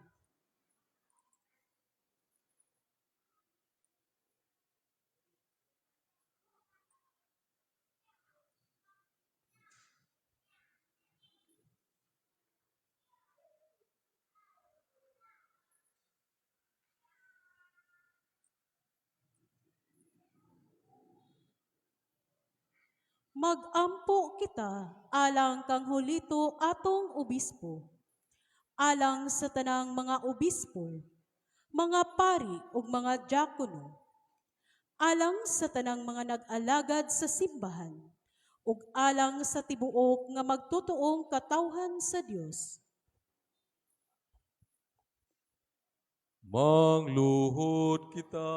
Magampo kita alang kang Julito atong obispo, alang sa tanang mga obispo, mga pari ug mga diakono, alang sa tanang mga nag-alagad sa simbahan, ug alang sa tibuok nga magtutuong katawhan sa Dios. Mangluhod kita.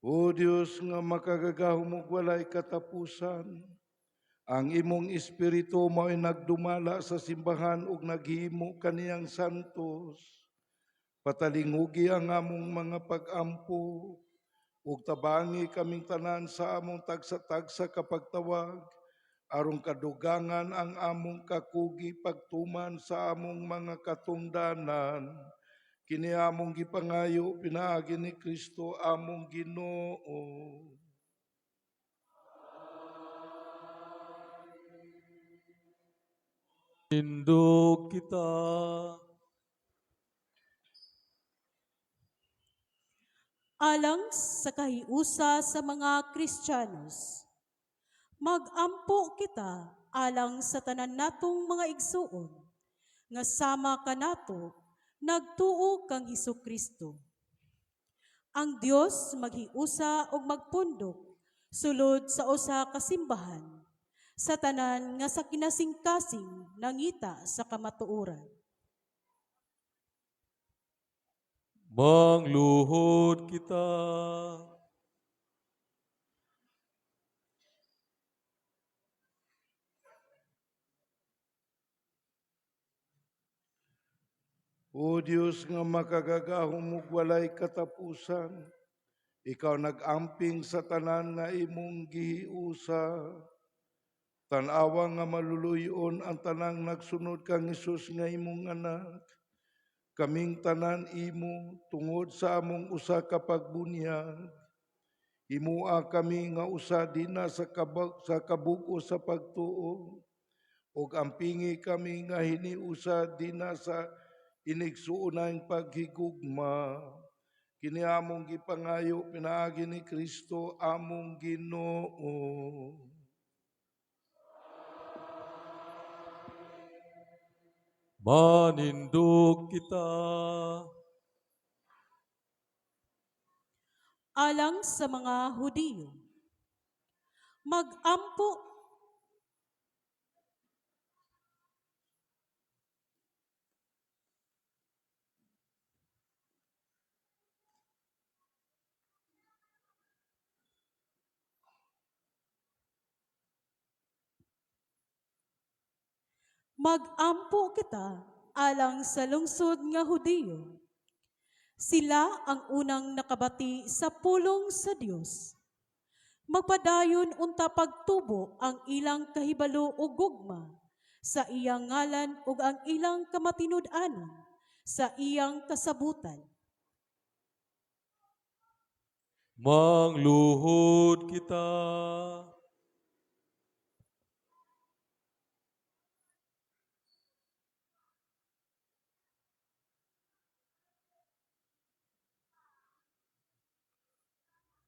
O Dios nga makagagahom ug walay katapusan, ang imong espiritu mao'y nagdumala sa simbahan ug naghimo kaniyang santos. Patalingugi ang among mga pag-ampo ug tabangi kaming tanan sa among tagsa-tagsa kapagtawag aron kadugangan ang among kakugi pagtuman sa among mga katungdanan. Kini among gipangayo pinaagi ni Kristo among Ginoo. Manindog kita. Alang sa kahiusa sa mga Kristiyanos. Magampo kita alang sa tanan natong mga igsuon nga sama kanato nagtuo kang Hesukristo. Ang Dios maghiusa ug magpundok sulod sa usa ka simbahan sa tanan nga sa kinasingkasing nangita sa kamatuoran. Mangluhod kita. O Dios nga makagagahom ug walay katapusan, ikaw nag-amping sa tanan nga imong gihiusa. Tan-awa nga maluluyon ang tanang nagsunod kang Hesus nga imong anak. Kaming tanan imo tungod sa among usa ka pagbunyag. Himua kami nga usa dina sa kabug-os sa pagtuo ug ampingi kami nga hiniusa dina sa inigsuonang paghigugma. Kini among gipangayo pinaagi ni Kristo among Ginoo. Manindog kita. Alang sa mga Hudiyo. Magampo Magampo kita alang sa lungsod nga Hudiyo. Sila ang unang nakabati sa pulong sa Dios. Magpadayon unta pagtubo ang ilang kahibalo o gugma sa iyang ngalan ug ang ilang kamatinud-anon sa iyang kasabutan. Mangluhod kita.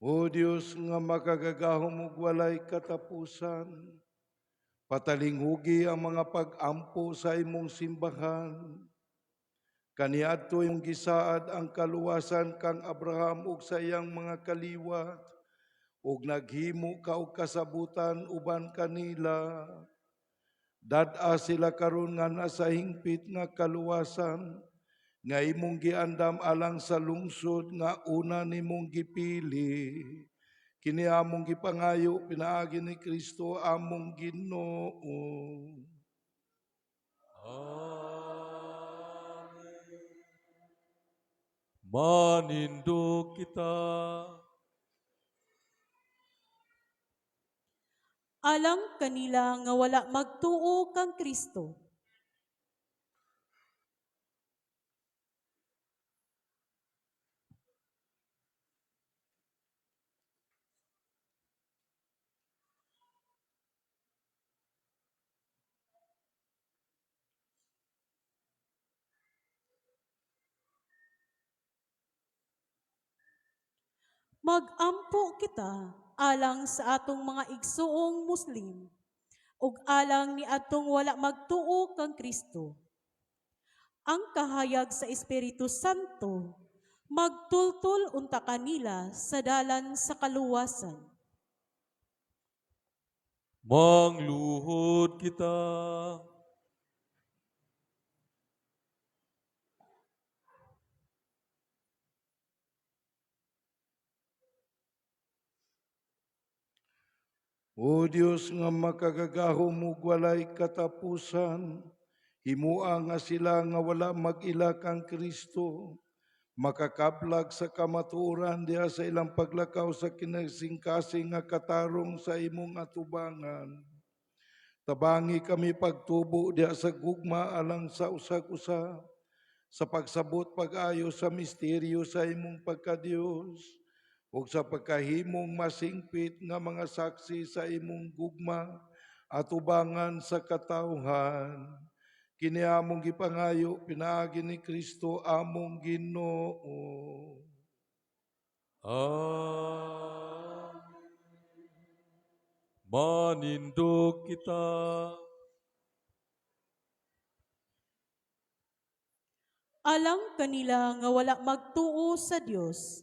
O Dios nga makagagahom ug walay katapusan, patalinghugi ang mga pag-ampo sa imong simbahan. Kaniadto imong gisaad ang kaluwasan kang Abraham ug sa iyang mga kaliwat, ug naghimo ka og kasabutan uban kanila. Dad-a sila karon nga nasa hingpit nga kaluwasan, nga imong giandam alang sa lungsod nga una nimong gipili. Kini among gipangayo pinaagi ni Kristo among Ginoo. Amen. Manindog kita. Alang kanila nga wala magtuo kang Kristo. Magampo kita alang sa atong mga igsuong Muslim ug alang ni atong wala magtuo kang Kristo. Ang kahayag sa Espiritu Santo magtultol unta kanila sa dalan sa kaluwasan. Mangluhod kita. O Dios nga makagagahom ug walay katapusan, himua nga sila nga wala mag-ila kang Kristo, makakablag sa kamatuoran diha sa ilang paglakaw sa kinasingkasing nga katarong sa imong atubangan. Tabangi kami pagtubo diha sa gugma alang sa usag-usa, sa pagsabot pag-ayo sa misteryo sa imong pagkadiyos, ug sa pagkahimong masingpit nga mga saksi sa imong gugma atubangan sa katawhan. Kini among gipangayo pinaagi ni Kristo among Ginoo. Amen. Manindog kita. Alang kanila nga wala magtuo sa Dios.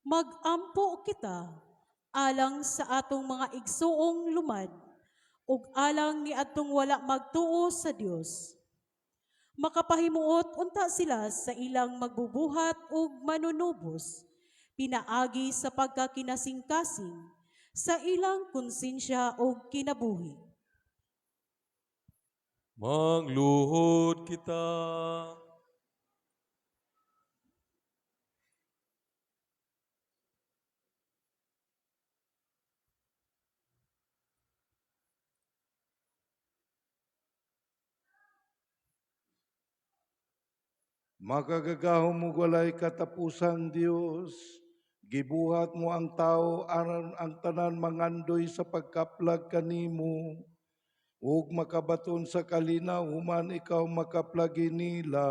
Magampo kita alang sa atong mga igsuong lumad ug alang ni atong wala magtuo sa Dios. Makapahimuot unta sila sa ilang magbubuhat ug manunubos, pinaagi sa pagkakinasingkasing sa ilang konsensya ug kinabuhi. Mangluhod kita. Makagagahom ug walay katapusang Dios, gibuhat mo ang tao aron ang tanan mangandoy sa pagkaplag kanimo ug makabaton sa kalinaw human ikaw makaplagi nila.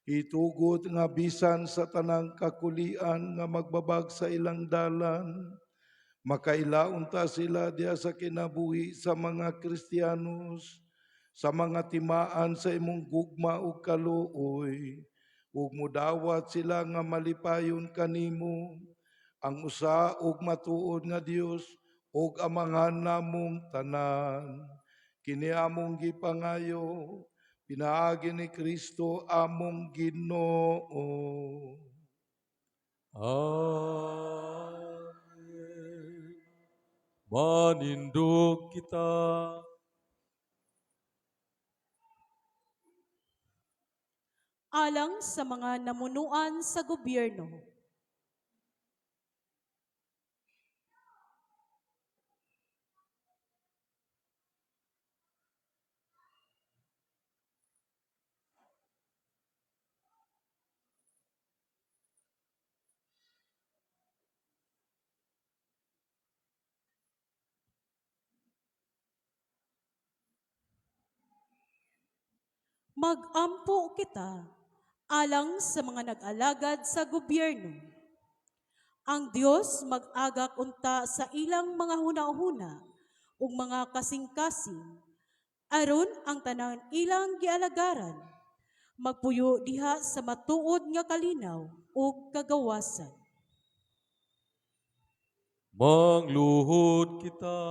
Itugot nga bisan sa tanang kakulian nga magbabag sa ilang dalan, makailaunta sila diha sa kinabuhi sa mga Kristiyanos, sa mga timaan sa imong gugma ug kaluoy, ug mudawat sila nga malipayon kanimo, ang usa ug matuod nga Dios ug amangan namong tanan. Kini among gipangayo pinaagi ni Kristo among Ginoo. Amen. Manindog kita. Alang sa mga namunuan sa gobyerno. Magampo kita alang sa mga nag-alagad sa gobyerno. Ang Dios mag-agak unta sa ilang mga huna-huna ug mga kasing-kasing aron ang tanan ilang gialagaran magpuyo diha sa matuod nga kalinaw ug kagawasan. Mangluhod kita.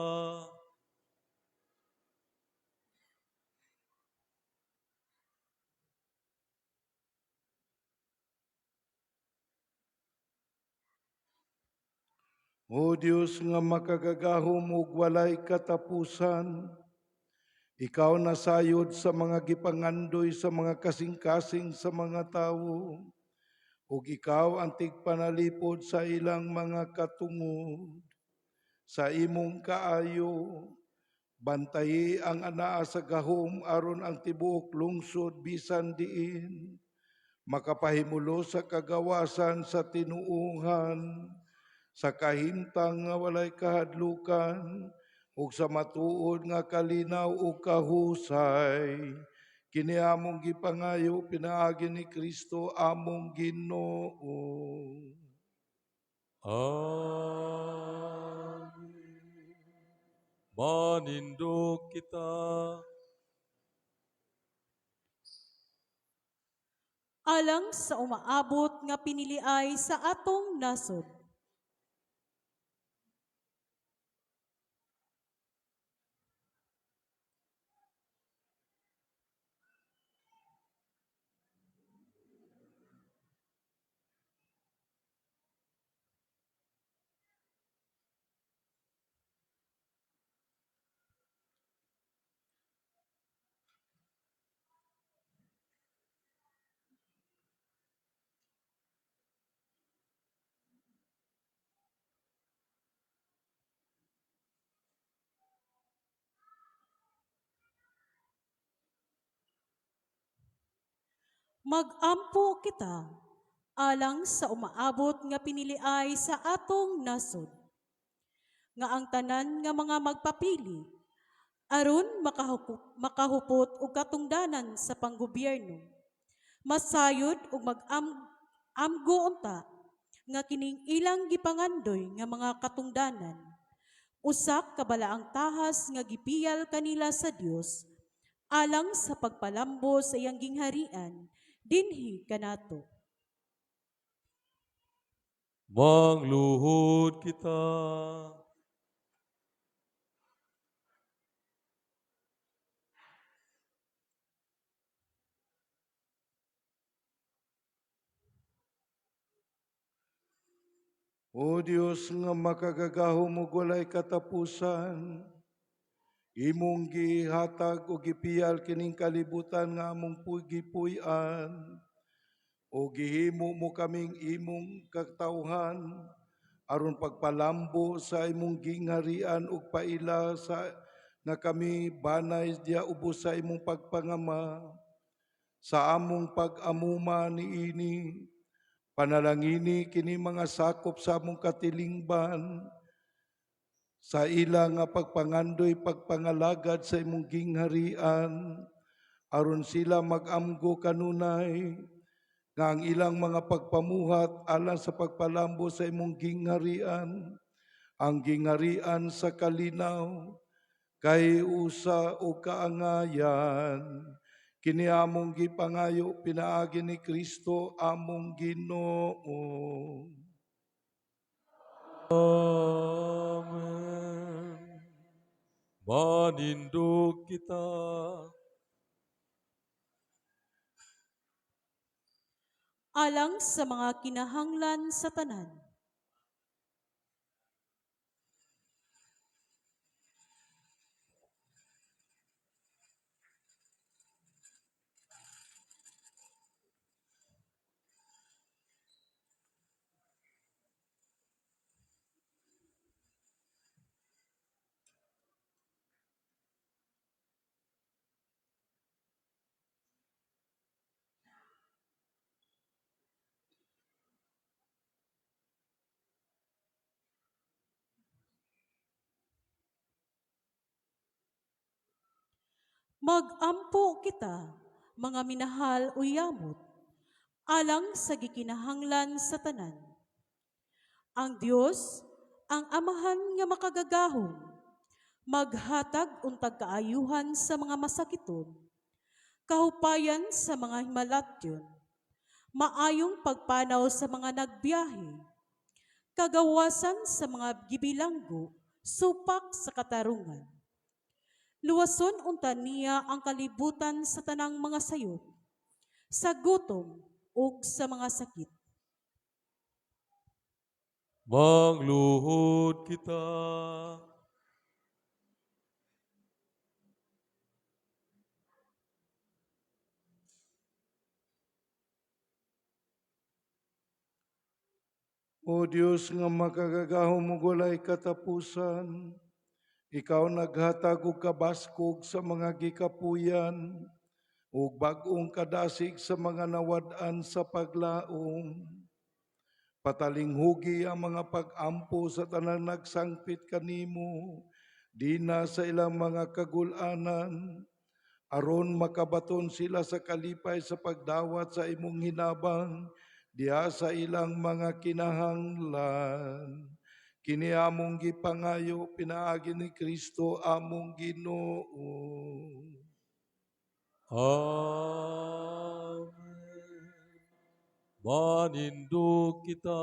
O Dios nga makagagahom ug walay katapusan, ikaw nasayod sa mga gipangandoy sa mga kasing-kasing sa mga tawo, ug ikaw ang tigpanalipod sa ilang mga katungod. Sa imong kaayo, bantayi ang anaa sa gahom aron ang tibuok lungsod bisan diin makapahimulo sa kagawasan sa tinuohan, sa kahimtang nga walay kahadlukan, ug sa matuod nga kalinaw ug kahusay. Kini among gipangayo pinaagi ni Kristo among Ginoo. Amen. Manindog kita. Alang sa umaabot nga piniliay sa atong nasod. Magampo kita alang sa umaabot nga piniliay sa atong nasod, nga ang tanan nga mga magpapili aron makahupot og katungdanan sa panggobyerno, masayod og mag-amgo unta nga kining ilang gipangandoy nga mga katungdanan usa ka balaang tahas nga gipiyal kanila sa Dios alang sa pagpalambo sa iyang gingharian dinhi kanato. Mangluhod kita. O Dios nga makagagahom ug walay katapusan, imong gihatag o gipiyal kining kalibutan nga among gipuy-an, o gihimo mo kaming imong katawhan aron pagpalambo sa imong gingharian ug paila sa nga kami banay diha ubos sa imong pagpangama, sa among pag-amuma niini. Panalangini kini mga sakop sa among katilingban sa ila nga pagpangandoy, pagpangalagad sa imong gingharian, aron sila mag-amgo kanunay nga ang ilang mga pagpamuhat alang sa pagpalambo sa imong gingharian, ang gingharian sa kalinaw, kay usa o kaangayan. Kini among gipangayo pinaagi ni Kristo among Ginoo. Amen. Manindog kita. Alang sa mga kinahanglan sa tanan. Magampo kita, mga minahal o yamot, alang sa gikinahanglan sa tanan. Ang Dios, ang Amahan nga makagagahom, maghatag untag kaayuhan sa mga masakiton, kahupayan sa mga himalatyon, maayong pagpanaw sa mga nagbiyahe, kagawasan sa mga gibilanggo, supak sa katarungan. Luwason unta niya ang kalibutan sa tanang mga sayop, sa gutom ug sa mga sakit. Mangluhod kita. O Dios nga makagagahom ug walay katapusan, ikaw naghatag og kabaskog sa mga gikapuyan ug bag-ong kadasig sa mga nawad-an sa paglaom. Patalinghugi ang mga pag-ampo sa tanang nagsangpit kanimo, dina sa ilang mga kagul-anan, aron makabaton sila sa kalipay sa pagdawat sa imong hinabang, diha sa ilang mga kinahanglan. Kini among gipangayo pinaagi ni Kristo among Ginoo. Amen. Manindog kita.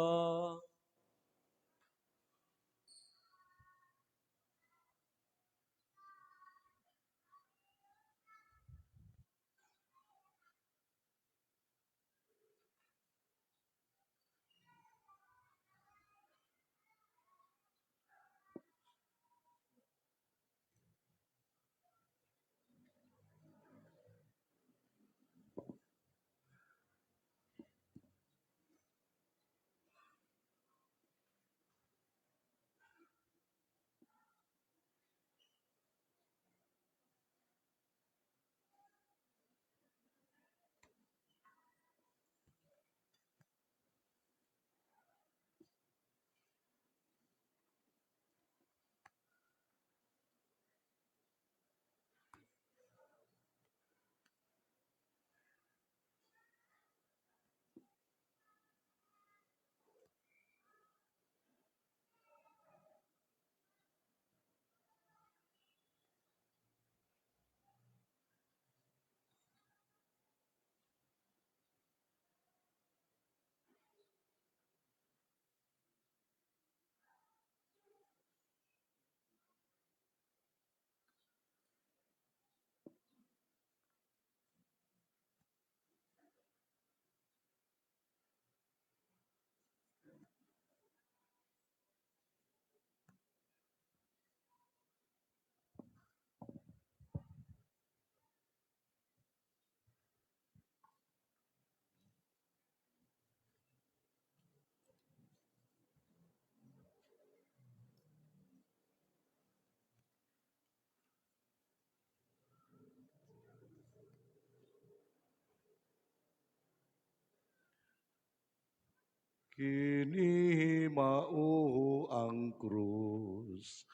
Kini mao ang krus,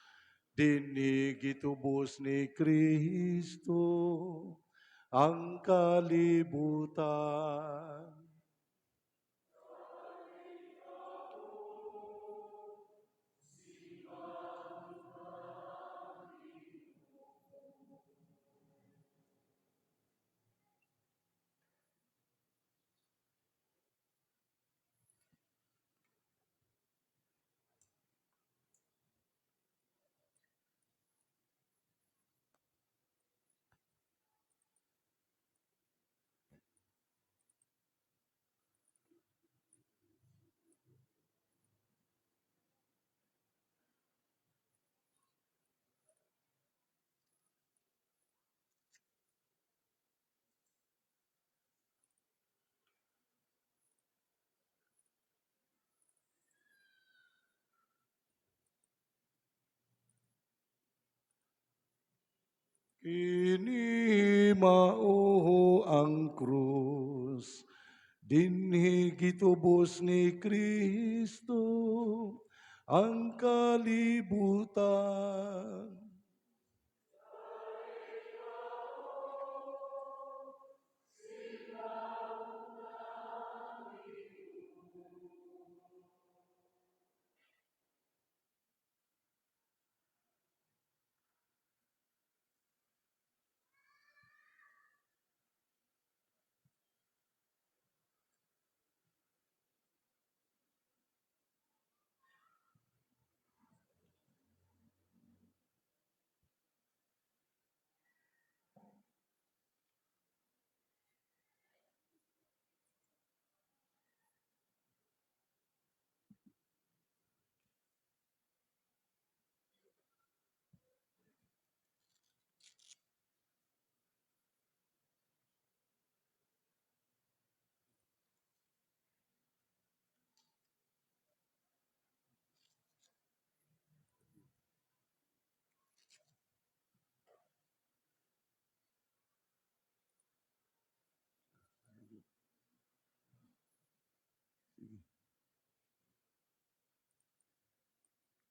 dinhi gitubos ni Kristo ang kalibutan. Kini mao ang krus, dinhi gitubos ni Kristo ang kalibutan.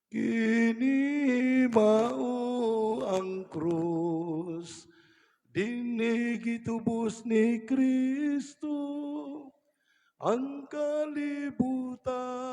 Kini mao ang krus, dinhi gitubos ni Kristo ang kalibutan.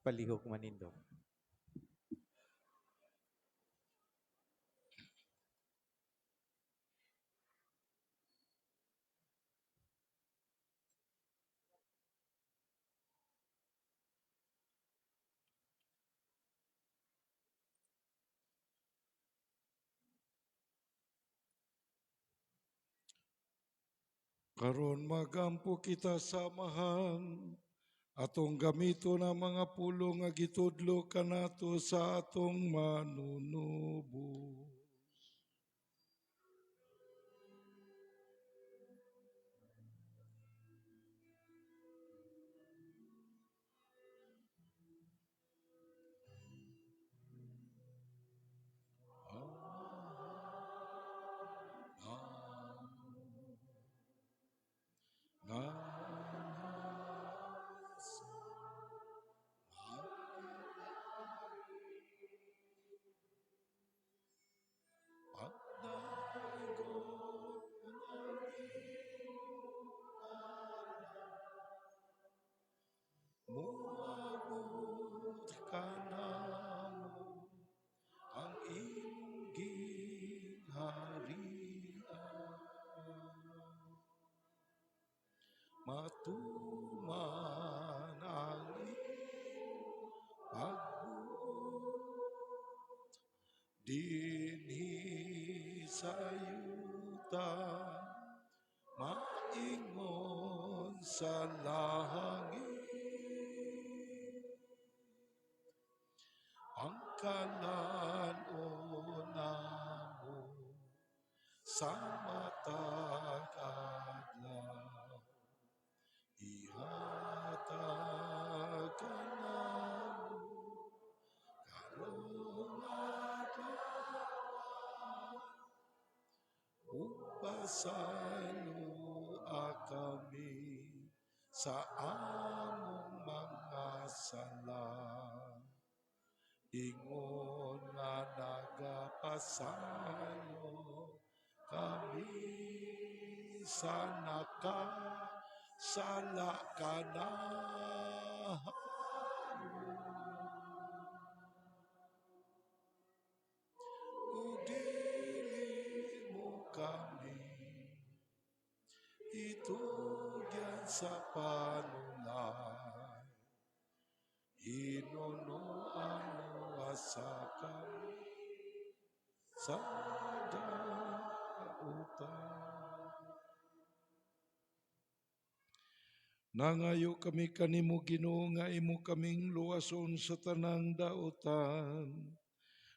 Palihog manindog. Karon magampo kita sa Amahan, atong gamiton ang mga pulong nga gitudlo kanato sa atong manunubos. Moabot kanamo ang imong gingharian. Matuman ang imong pagbuot dinhi sa yuta, maingon sa langit. Ang kalan-on namo sa matag adlaw, ihatag kanamo karong adlaw, ug pasayloa kami sa among mga sala, ingon nga nagapasaylo kami sa nakasala kanamo. Ug dili mo kami itugyan sa panulay, hinunoan luwasa kami sa dautan. Nangayo kami kanimo, Ginoo, nga imo kaming luwason sa tanang dautan.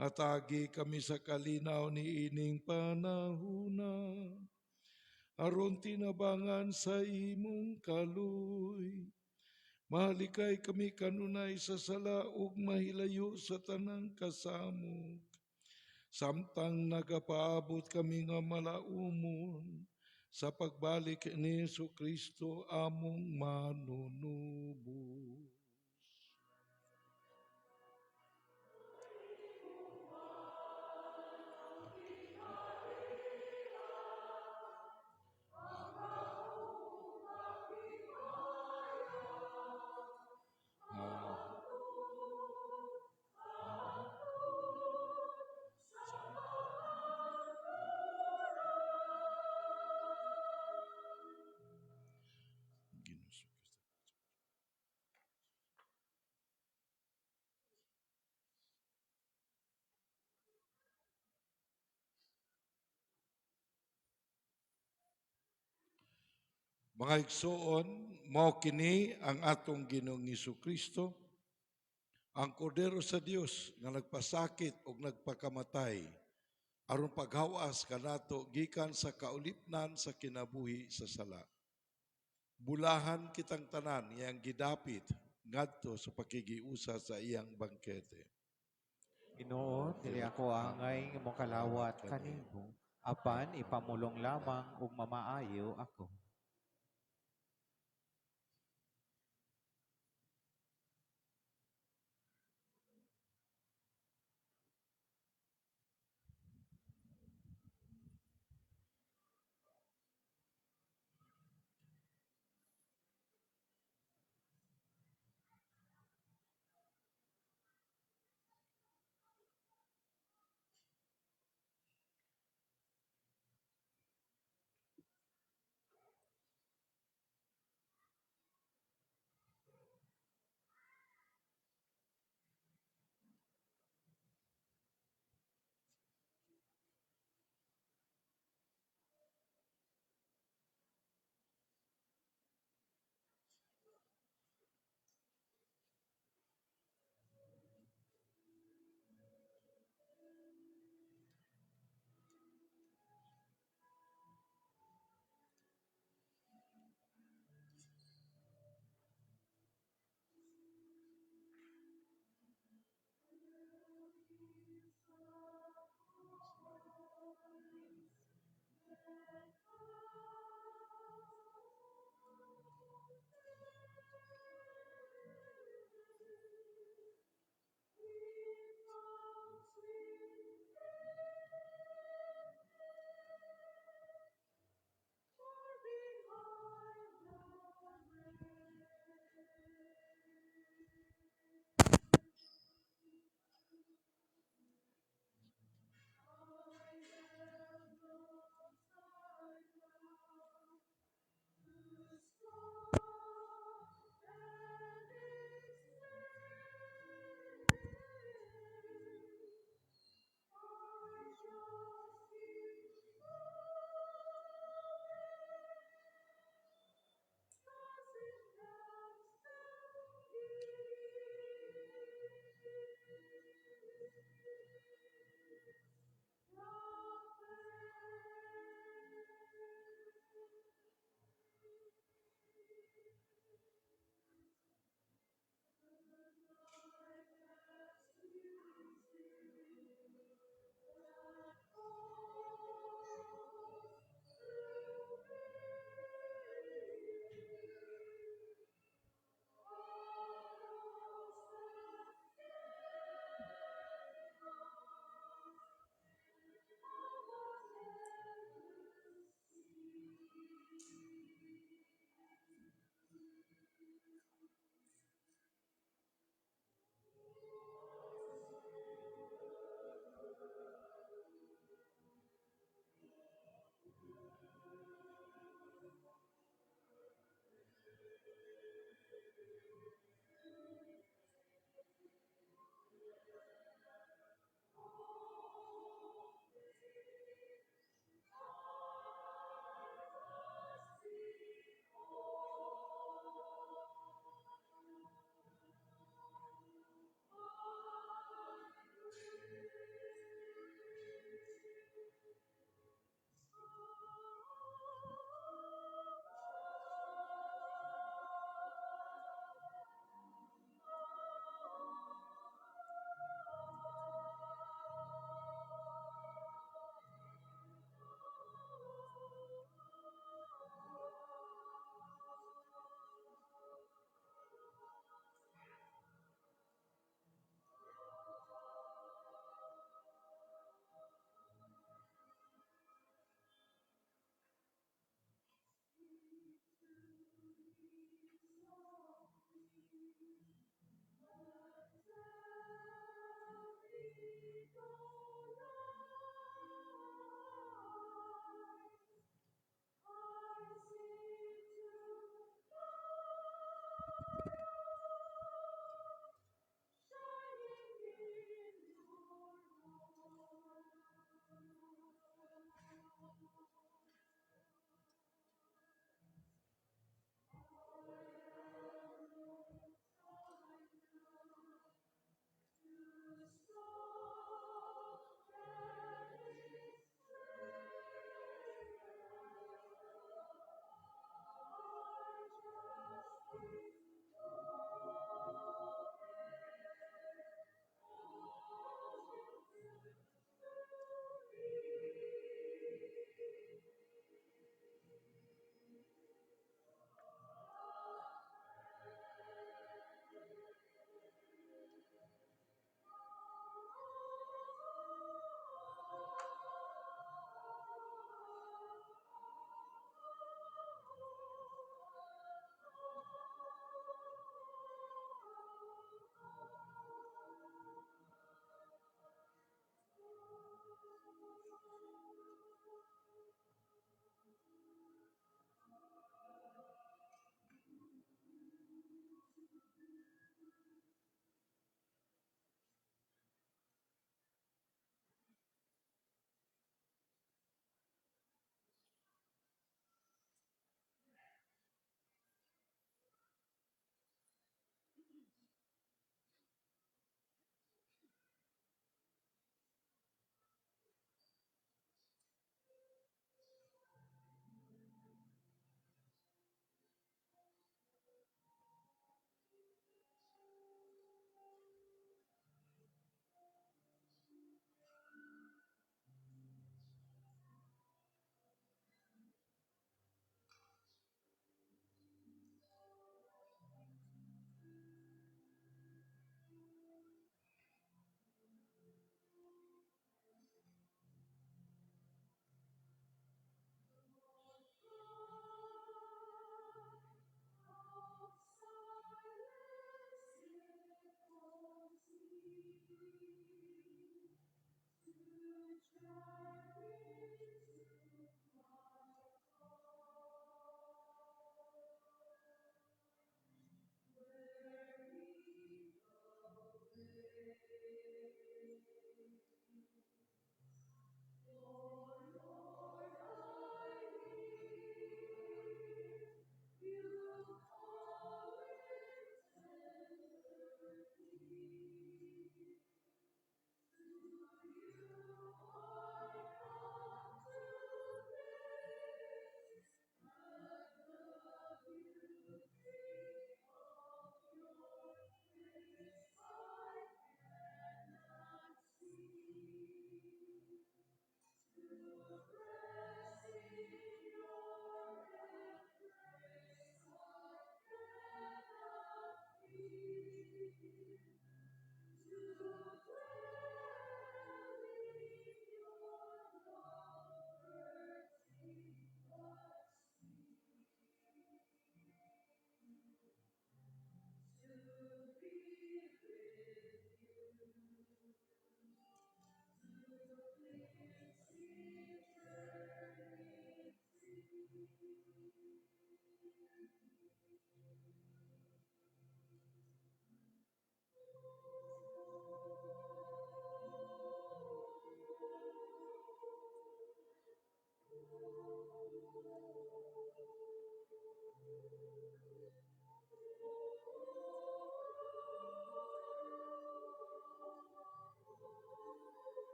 Hatagi kami sa kalinaw ni ining panahuna, aron tinabangan sa imong kaluoy, mahalikay kami kanunay sa sala ug mahilayo sa tanang kasamok, samtang nagapaabot kami nga malaumon sa pagbalik ni Hesus Kristo among manunubos. Ginoo Kristo. Mga igsoon, mao kini ang atong Ginoong Kristo, ang Kordero sa Dios nga nagpasakit ug nagpakamatay aron paghawas kanato gikan sa kaulipnan sa kinabuhi sa sala. Bulahan kitang tanan iyang gidapit ngadto sa pakigiusa sa iyang bangkete. Ginoo, dili ako angay nga mokalawat kanimo, apan ipamulong lamang ug mamaayo ako.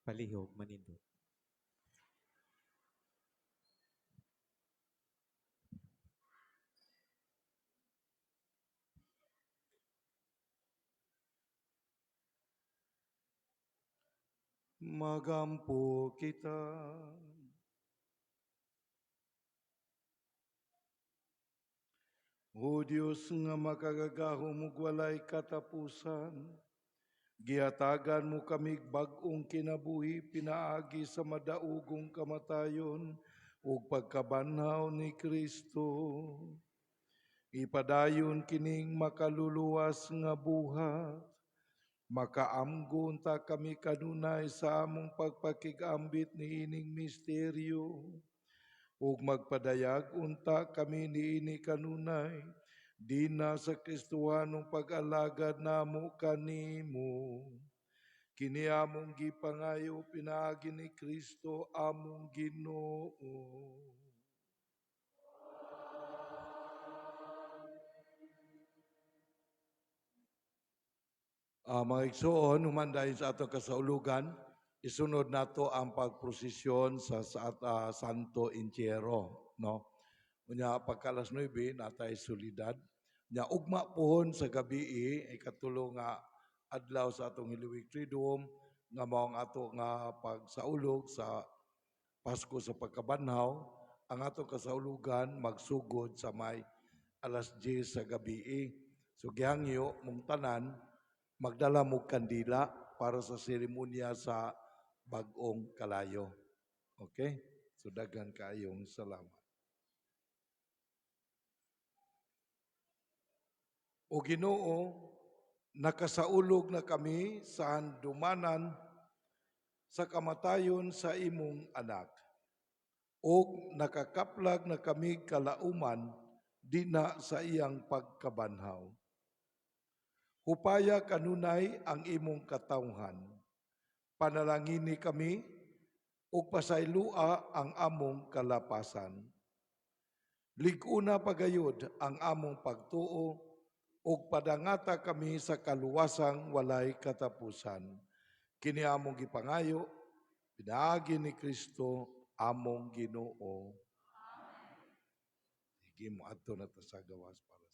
Palihog manindot. Magampo kita. O Dios nga makagagahom ug walay katapusan, gihatagan mo kami bag-ong kinabuhi pinaagi sa madaugong kamatayon ug pagkabanhaw ni Kristo. Ipadayon kining makaluluwas nga buhat. Makaamgo unta kami kanunay sa among pagpakig-ambit niining misteryo ug magpadayag unta kami niini kanunay dinha sa Kristohanong pag-alagad namo kanimo. Kini among gipangayo pinaagi ni Kristo among Ginoo. Mga igsoon, human dayon sa atong kasaulugan, isunod nato ang pagprosesyon sa Santo Entierro, no? Unya pagka alas 9 natay solidad. Nya ugma pohon sa gabi, ikatulo nga adlaw sa atong Holy Week Triduum nga mao ang ato nga pagsaulog sa Pasko sa pagkabanhaw, ang atong kasaulugan magsugod sa may alas 10 sa gabi. So gihangyo mong tanan magdala mo kandila para sa seremonya sa bag-ong kalayo. Okay? So daghan kaayong salamat. O Ginoo, nakasaulog na kami sa handumanan sa kamatayon sa imong anak. Og nakakaplag na kami kalauman dina sa iyang pagkabanhaw. Hupaya kanunay ang imong katawhan. Panalangini kami ug pasaylua ang among kalapasan. Lig-una pagayod ang among pagtuo Ug padangata kami sa kaluwasang walay katapusan. Kini among gipangayo pinaagi ni Kristo among Ginoo. Sige, mo adto na ta sa gawas para